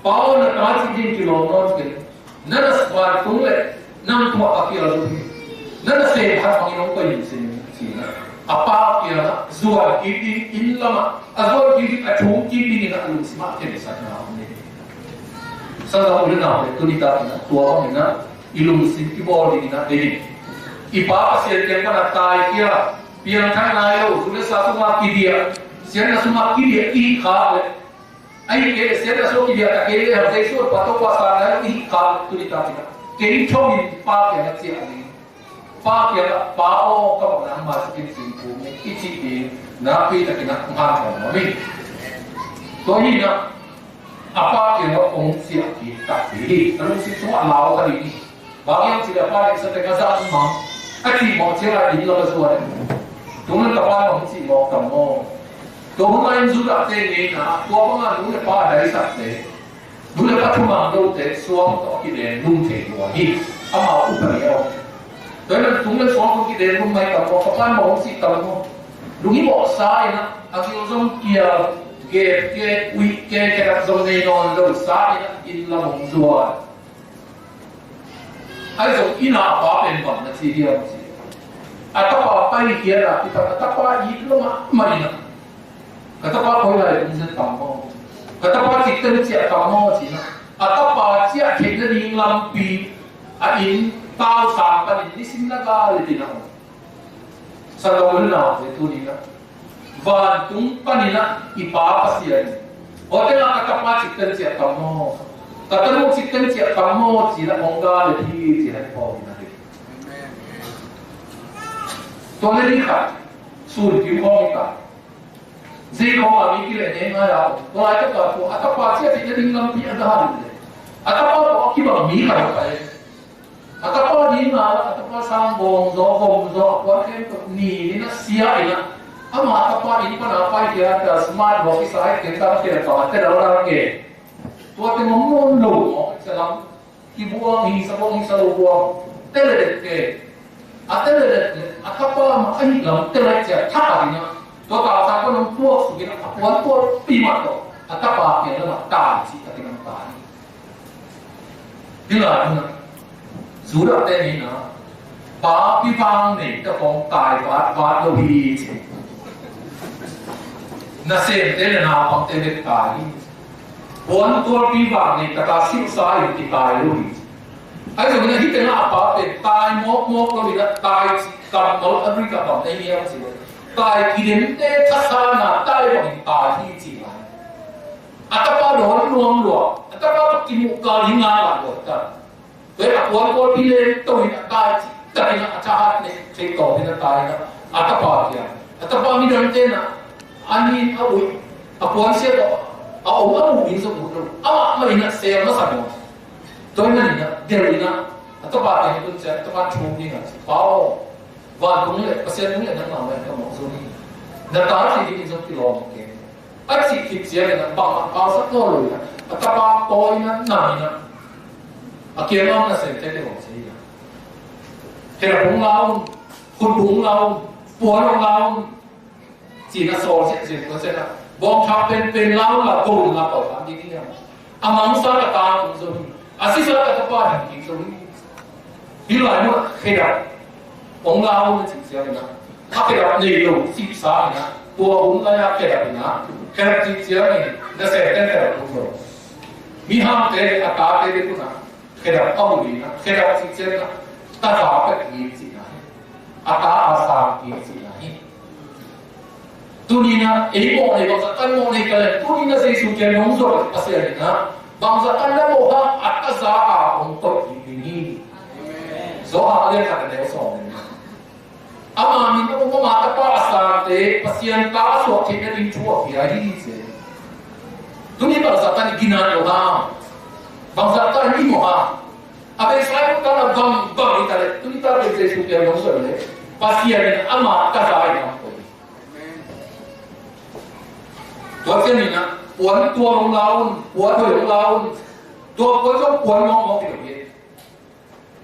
"Pa aw, na ta cih ding kilawm nawn kei. Na na vantung leh nang tungah ka kial zo hi. Na nasem khat bangin hong koih in," ci-in a, a pa kiangah zuan kik ding, inn lamah a zuan kik ding, a thum kik dingin a lungsim ah khensatna om hi. Sang u le nau le, tuni takin a tua bangin a i lungsim kibawl dingin a deih in. I pa Pasian kiang pan a taikhia, piangthak nai lo, zu le sa sungah kidiah, siatna sungah kidiah i hih khak leh, ahih kei leh siatna sungah kidiah ta kei lehang Jesu a pa Topa sa nai lo i hih khak leh, tuni takin a kei thomin Pa kiangah ciah ding. Pa kiangah, "Pa aw, ka mawhna hong maisak in," ci-in thu ngen i cih ding nakpi takin a hong hanthawn nuam hi. Tua hi-in a, a pa kiangah hong ciah kik takpi hi. A lungsim sungah lau kha ding hi. Bang hiam cih leh a pa deihsate ka zahmang a cih mawh ciangin inn lam a zuan. Tua hun a tapa in hong cih mawk tam maw? Tua hun lai-in Judah te ngeina ah tua banga nu le pa a daisak leh, nu le pa thumang lote suang tawh a kilenglum thei lua hi. Amau upa ni a om. Tua hi-in tung le suang tawh kilenglum mai tam maw, ka pa in mawh hong cih tam maw? Lung hi mawhsa in a, a gil zong kial, gep kei, uih kei, khenak zong nei nawn lo sa in a, inn lam hong zuan. Ahi zong inn ah a pa pen bang na ci hiam ci. A tapa paikhia a kipan a tapa it lo mahmah in a, "Ka tapa koi lai ding zen tam maw? Ka tapa cik teng ciah tam maw?" ci-in a, a tapa ciah theihna ding lampi a inn tau sang panin nisim na gal in a om. Sang u le nau te, tuni-in a Vantung panin ah i Pa Pasian in, aw, tengah ka tapa cik ten ciah tam maw, ka tanu cik ten ciah tam maw, ci-in ah hong gal hi, ci-in ah hong gal hi. Tua leh ni khat sun kim khawng hi ta. Zei khawng a mi kileh ngei ngai a om. Tua laitak a tua a tapa ciah cik na ding lampi a dah leh, a tapa tawh a kibang mi khat a pai. A tapa ding a, a tapa sang bawng zaw, vom zaw, a puan khempeuh nin in ah sia in ah, ama a tapa inn pan a paikhia, a smart work i sa, a khempeuh a khempeuh a tel a la ke. Tua teng om nawn lo maw, a cia lam. Kibuang hi sa, buang hi sa lo buang. Tel a det ke. A tel a det le, a tapa mah ahih lam tel a ciah thak a ding ah. Tua tapa tawh nong puak suk in ah, a puan puak pi mah tawh a tapa kiang lam ah tai cih a ding ah tai. Hi lai mun ah Judah te ni na, papi vang nei ta khawng tai vat vat lo hi ci. Nasemte le naupangte le tai hi. Puantualpi vang nei ta ka silsa in kitai lo hi. Ahi zongin ah hih tengah a pa pen tai mawkmawk lo in ah tai cih kammal a Greek ah bang na hi hiam cih leh, tai kidemte thasana tai bangin tai hi ci lai. A tapa dawn nuam lua, a tapa tawh kimuh kal hi ngal a lua ta. Tua a puantualpi lem to in a tai cih takin a thahat neih theih tawpin a tai in a, a tapa kiang, a tapa midangte in a, a nin a uih, a puansia tawh a om a muh ding zong ut lo. Amah mah in a sel masa maw. Tua ahih manin a delh in a, a tapa kiang tun ciang a tapa thum ding a, Pa aw, vantung le Pasian tung le nangmah mah in ka mawh zo hi. Na ta cih dingin zong kilawm kei. A cih khit ciangin a bangmah pausak nawn lo in a, a tapa pawi in a nam in a, a kiang a om nasemte tawh hong ci hi a, khedap hong la un, khutbuk hong la un, puan hong la un, ci-in a sawl ziahziah tua ciangin a, bawngthak penpen la un la, go un la, pau kha ding hi a. A mangsa ka ta kik zo hi. A sisa ka tapa hing kik zo hi. Hih lai mun ah khedap hong la un a cih ciangin a, a khedap nei lo cihsa in a, tua hun lai a khedap in a, khedap cih ciangin nasemte'n khedap lo. Mihangte le a tate bek un a khedap a hun in a, khedap cih ciangin a, taza pek hi cihna hi. A ta a sang hi cihna hi. Tuni in a, ei mawh nei, bangzah tan mawh nei ka leh, tuni in a Jesu kiang nong zuan Pasian in a, bangzah tan na mawh hang a taza a hong koih ding hi. Johan a lian khat a neu sawm in a, ama min a um, ama tapa a sangte Pasian ta a suak theihna ding thu a pia hi ci. Tuni bangzah tan i ginat lo hang, bangzah tan i mawh hang, a beisa i mawh tan a bang bang hi ta leh, tuni ta pen Jesu kiang nong zuan leh, Pasian in ama taza in hong koih. Tua ciangin a, puan tuang hong la un, puan hoih hong la un. Tua puan zong puan mawkmawk hi lo hi.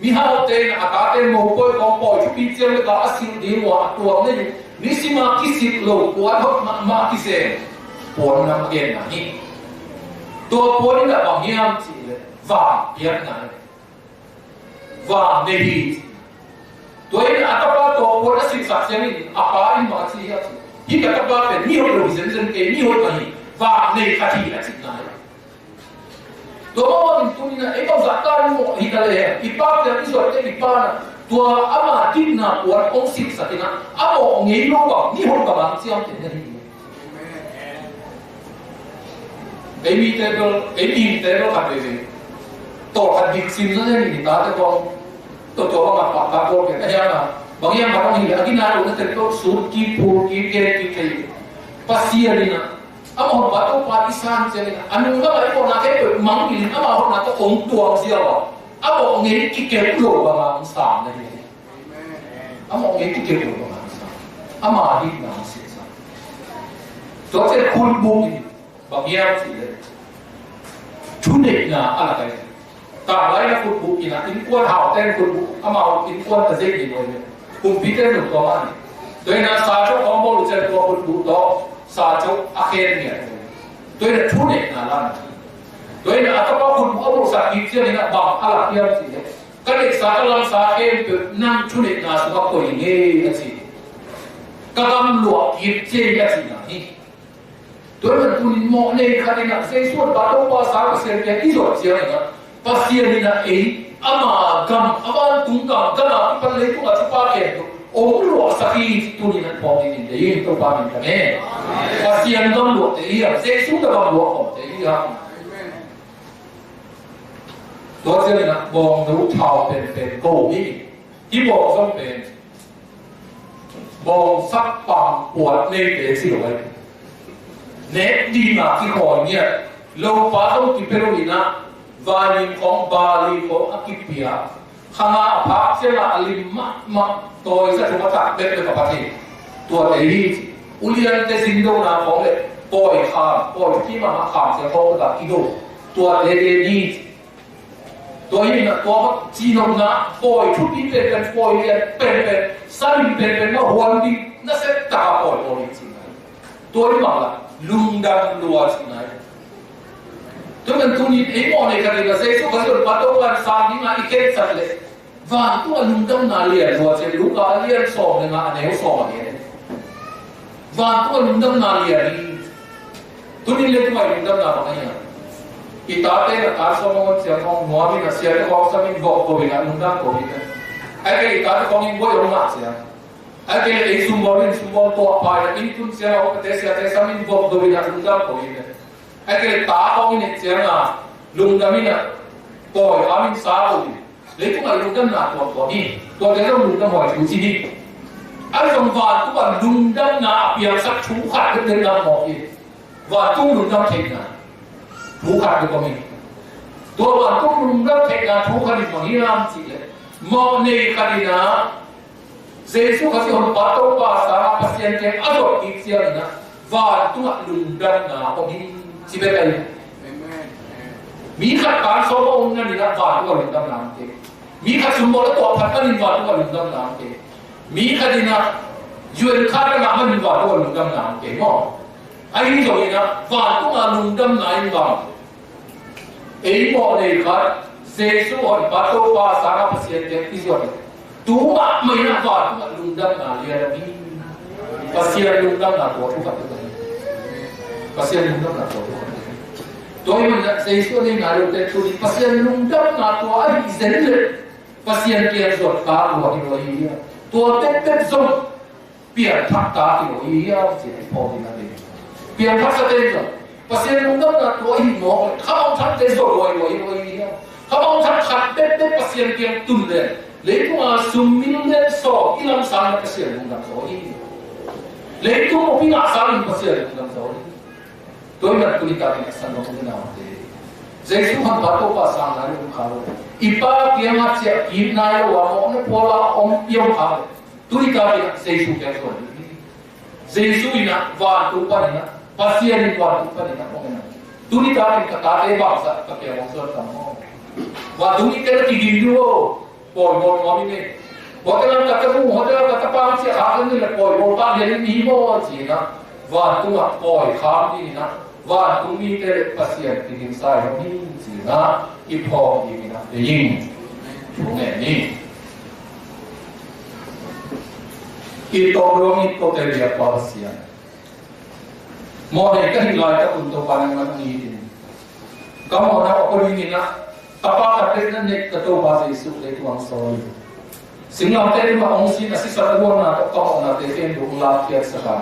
Mihaute in a, a tate mopawi khawng pawi thupi ciang le ka a silh ding uh a, a tuam nei uh, nisim a kisilh lo puan hoih mahmah kisem puan lam a genna hi. Tua puan in a bang hiam cih leh, vang piakna hi. Vang nei hi. Tua in a tapa tawh puan a silhsak ciangin a pa in bang a ci hiam cih leh, hih ka tapa pen mi hoih lo hi zenzen kei, mi hoih mah hi, vang nei khat hi a cihna hi. Tua mah bangin tuni in a, ei bangzah tan i mawh hi ta leh, i pa kiang i zuan teh i pa in a, tua ama dikna puan hong silhsak in a, a mawh ngei lo bang, mi hoih bang a hong ciamteh na hi. Ei mite bel, ei mihingte bel khat veivei, tawlkhat dik sim zaw zen in i tate khawng, tua tua bangah pahtak bawl pen a hiang a, bang hiang khat hong hi leh a ginat lohna tel tawh sut kik, phur kik, gen kik thei. Pasian in a, amah honpa Topa i san ciangin a, a nung lamah i mawhna khempeuh mangngilh in, amah hotna tawh hong tuang ziau a, a mawh ngei kikeu lo bangah hong sang na hi. A mawh ngei kikeu lo bangah hong sang. Ama dikna hong silhsak. Tua ciang khutbuk in bang hiam cih leh, thuneihna a lak ahi. Tanglai in a khutbuk in a, innkuan haute in khutbuk, amau innkuan ta zel hi maw leh, kumpite in tua mah hi. Tua in a sa chok hong bawl uh ciang tua khutbuk tawh sa chok a khen ngiat uh. Tua in a thuneihna la na hi. Tua in a tapa khutbuk a bawlsak kik ciangin a bang a lak hiam cih leh, ka neihsa ka lamsa khempeuh nang thuneihna sungah koih ing e a ci. Ka gamluah kik ciang a cihna hi. Tua ahih manin tuni in mawh nei khat in a, Jesu honpa Topa Sang Pasian kiang i zuan ciangin a, Pasian in a ei, ama gam, a vantung gam, gam a kipan leitung a thupha khempeuh Om luahsak hi, tuni-in an phawk dingin deih in, Topa min tang e. Pasian gam luahte hi a, Jesu gam luah khawmte hi a. Tua ciangin ah bawngno thau penpen ko hi. Hih bawng zong pen bawngsak pangpuat neite ci lo ahi. Nek ding a kikhawi ngiat, lopa zong kipia lo in ah, vaining khawng, barley khawng a kipia, khang a phak ciangin a lim mahmah, tawi za thum a tak bekbek a phat hi. Tuate hi ci. Uliante zindona khawng le pawi kham, pawi thupi mahmah kham ciang khawng a kido. Tuate hi ci. Tua hi na, tua mah cihnopna, pawi thupi penpen, pawi lian penpen, sa lim penpen mah huan ding, na sep taka pawi pawi ding cihna. Tua hi mah la, lungdam lua cihna hi. Tua man tuni ei mawh nei khat in a Jesu Khazih honpa Topa in sang ding a i khensat leh, vantung a lungdamna lian lua ci. Luka a lian sawm le nga, a neu sawm a lian. Vantung a lungdamna lian hi. Tuni leitung a i lungdamna bang a hiam? I tate na ta sawm a ngon ciang hong nuam in a, siate khawng sam in vok do in a lungdam ko hi. Ahih kei leh i tate khawng in buai hong ngah ciang, ahih kei leh ei sumbawl in sumbawl tuak pha in a, inn tun ciang a upate siate sam in vok do in a lungdam ko hi. Ahih kei leh ta khawng in et ciang a lungdam in a, pawi kham in sa ko hi. Leitung a i lungdamna tuamtuam hi. Tuate zong lungdam huai thu ci hi. Ahi zong vantung a lungdamna a piangsak thu khat bek lungdam mawk hi. Vantung lungdam theihna thu khat bek om hi. Tua vantung lungdam theihna thu khat in bang hiam cih leh, mawhnei khat in a Jesu Khazih honpa Topa sangin Pasian kiang a zot kik ciangin a, vantungah lungdamna om hi ci bek ahi. Mi khat tan sawm a om nanin a vantung a lungdamna om kei. Mi khat sumbawl a tuak phat manin vantung a lungdamna om kei. Mi khat in a U N card a ngah manin vantung a lungdamna om kei maw? Ahi zongin a vantung a lungdamna in bang? Ei mawhnei khat, Jesu honpa Topa sangin Pasian kiang i zuan. Tu mahmah in a vantung a lungdamna lian a hi. Pasian lungdamna tua thu khat hi. Pasian lungdamna tua thu khat hi. Tua hi manin a Jesu a nei nai lote tuni Pasian lungdamna tua ahi zen leh Pasian kiang zuan kha lua hi lua hi. Tua tektek zong piangthak ta hi lo hi hiam ci a i phawk ding a hi. Piangthak sa te zong Pasian lungdamna tua hi mawk leh khamangthakte zong luai luai hi lo hi hiam? Khamangthak khat bekbek Pasian kiang tun leh leitung a sum million sawm i lam sangin Pasian lungdam zaw hi. Leitung up i ngah sangin Pasian lungdam zaw hi. Tua hi manin tuni takin a sanggam u le naute, Jesu honpa Topa sang nai lo om kha lo, i Pa kiangah ciah kik nai lo a mawhna puala om i om kha lo, tuni takin a Jesu kiang zuan ding hi. Jesu in a vantung panin a, Pasian in vantung panin a hong en a, tuni takin ka tate bangzah ka kiang hong zuan tam maw? Vantung mite na kiging ding uh aw. Pawi bawl nuam ing ei. Hotel ah ka tanu, hotel ah ka tapa hong ciah khak ing ei leh pawi bawl pah lian ing hi maw ci-in a, vantungah pawi kham dingin a, vantung mite leh Pasian kigingsa hi hong hi ci-in a, i phawk dingin a, ei ing. Thu ngen ni. I tawh ruang i tawh te liak pa Pasian. Mawhnei ka hih laitak un Topa nangman hong it in. Ka mawhna a pua dingin a, tapa khat bek na neih ka Topa Jesu leitung hong sawl in. Singlamteh tungah hong sin a sisan a luanna tawh ka mawhnate khempeuh hong lakkhiatsak a,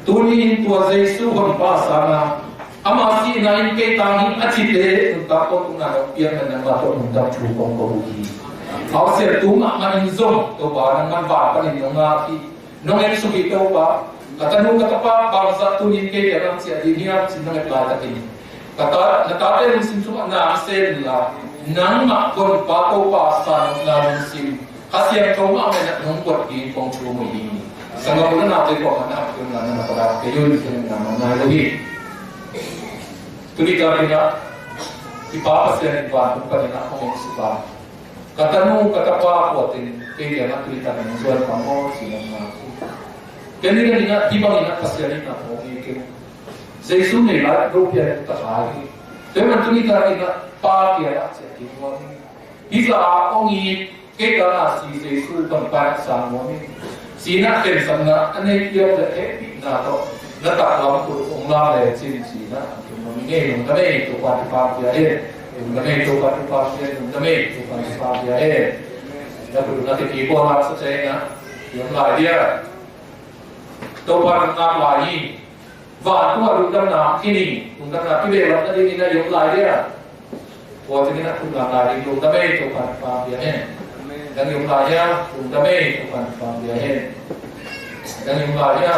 tuni-in tua Jesu honpa sangin ama sihna in kei tang hi a cite nuntak tawh tungah hong piakna nangmah tawh nungdam thu kong ko uh hi. Hausia tu mahmah in zong Topa nangman van panin nong ngak hi. Nong en suk hi Topa, ka tanu ka tapa bangzah tuni-in kei kiang hong ciah ding hiam ci-in nong et laitakin, ka ta, na tate lungsim sungah na sem inla, nangmah honpa Topa sanna lungsim, Kha Siangtho mahmah in a nong buat ding kong thum uh hi. Sanggam u le naute kuamah na hap kei un la, na na pha kei un, kei na na nai lo hi. Tuni takin a, i Pa Pasian in vantung panin a hong en suk a, ka tanu ka tapa kuatin kei kiangah tuni takin hong zuan pah maw ci-in hong ngen hi. Ken ni ka dingah hih bangin a Pasian in a hong ngen kei. Jesu nei lai ropian ka thei hi. Tua ahih manin tuni takin a Pa kiangah ciah kik nuam ing. Hih zah a hong it, kei tangin a si Jesu ka Pa in a sang nuam ing. Sihna khensatna a nei piak le hehpihna tawh na taklam tawh hong lam lecin sihna hong tung nuam ing ei. Lungdam ei, Topa thupha pia hen. Lungdam ei, Topa thupha pia hen. Lungdam ei, Topa thupha pia hen. Na pu na te ki ko na sa ceng a. Yom lai dia. Topa nang lai hi. Vantung ah lungdamna khin hi. Lungdamna kibelap nadingin a yom lai dia. Tua tengin a lungdam lai ding lungdam ei, Topa nang pia hen. Dang yom lai dia. Lungdam ei, Topa nang pia hen. Dang yom lai dia.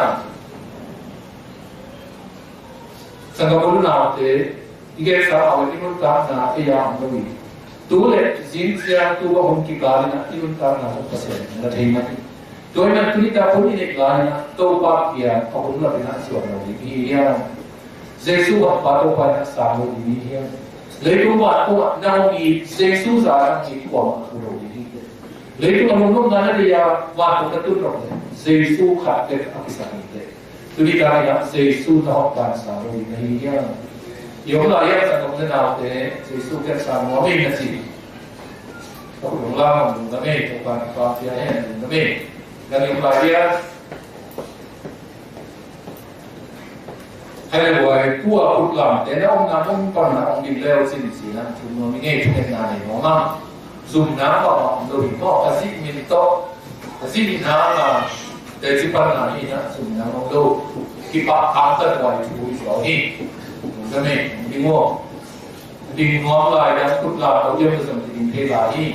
Sanggam u le naute, i gensa a i nuntakna ei a om lo hi. Tu le zing ciang tu a hun kikal in a i nuntakna zong Pasian in a thei mah hi. Tua ahih manin tuni-a hun i neih lai in a Topa kiang a hun lak in a zuan lo ding i hi hiam? Jesu honpa Topa in a sang lo ding i hi hiam? Leitung vantung ah na hong it Jesu zah nang hi kuamah mu lo ding hi teh. Leitung a lungnopna na nei a vantung na tun nop leh Jesu khat bek a kisam hi teh. Tuni-a in a Jesu na honpa in sang lo ding na hi hiam? I om lai hiam, sanggam u le naute, Jesu kiang sang nuam ing na ci. Ka khut hong lam, lungdam ei, Topa nang pia hen, lungdam ei. Dang i om lai dia. Hai le buai, tua khut lamte na omna mun pan na ong dim leu cin ci na, thu nuam i ngei, thungetna nei nuam a. Zumna mah mah om lo hi maw, a zi min tawh, a zi min hang a, teci panna hi na, zumna om lo. Kipak hang ta tuai thu i zuau hi. Lungdam ei, ding maw. Ding nuam lai dan khut lam lo diam na zong ding thei lai hi.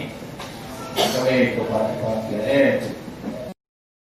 Lungdam ei, Topa nang pia hen.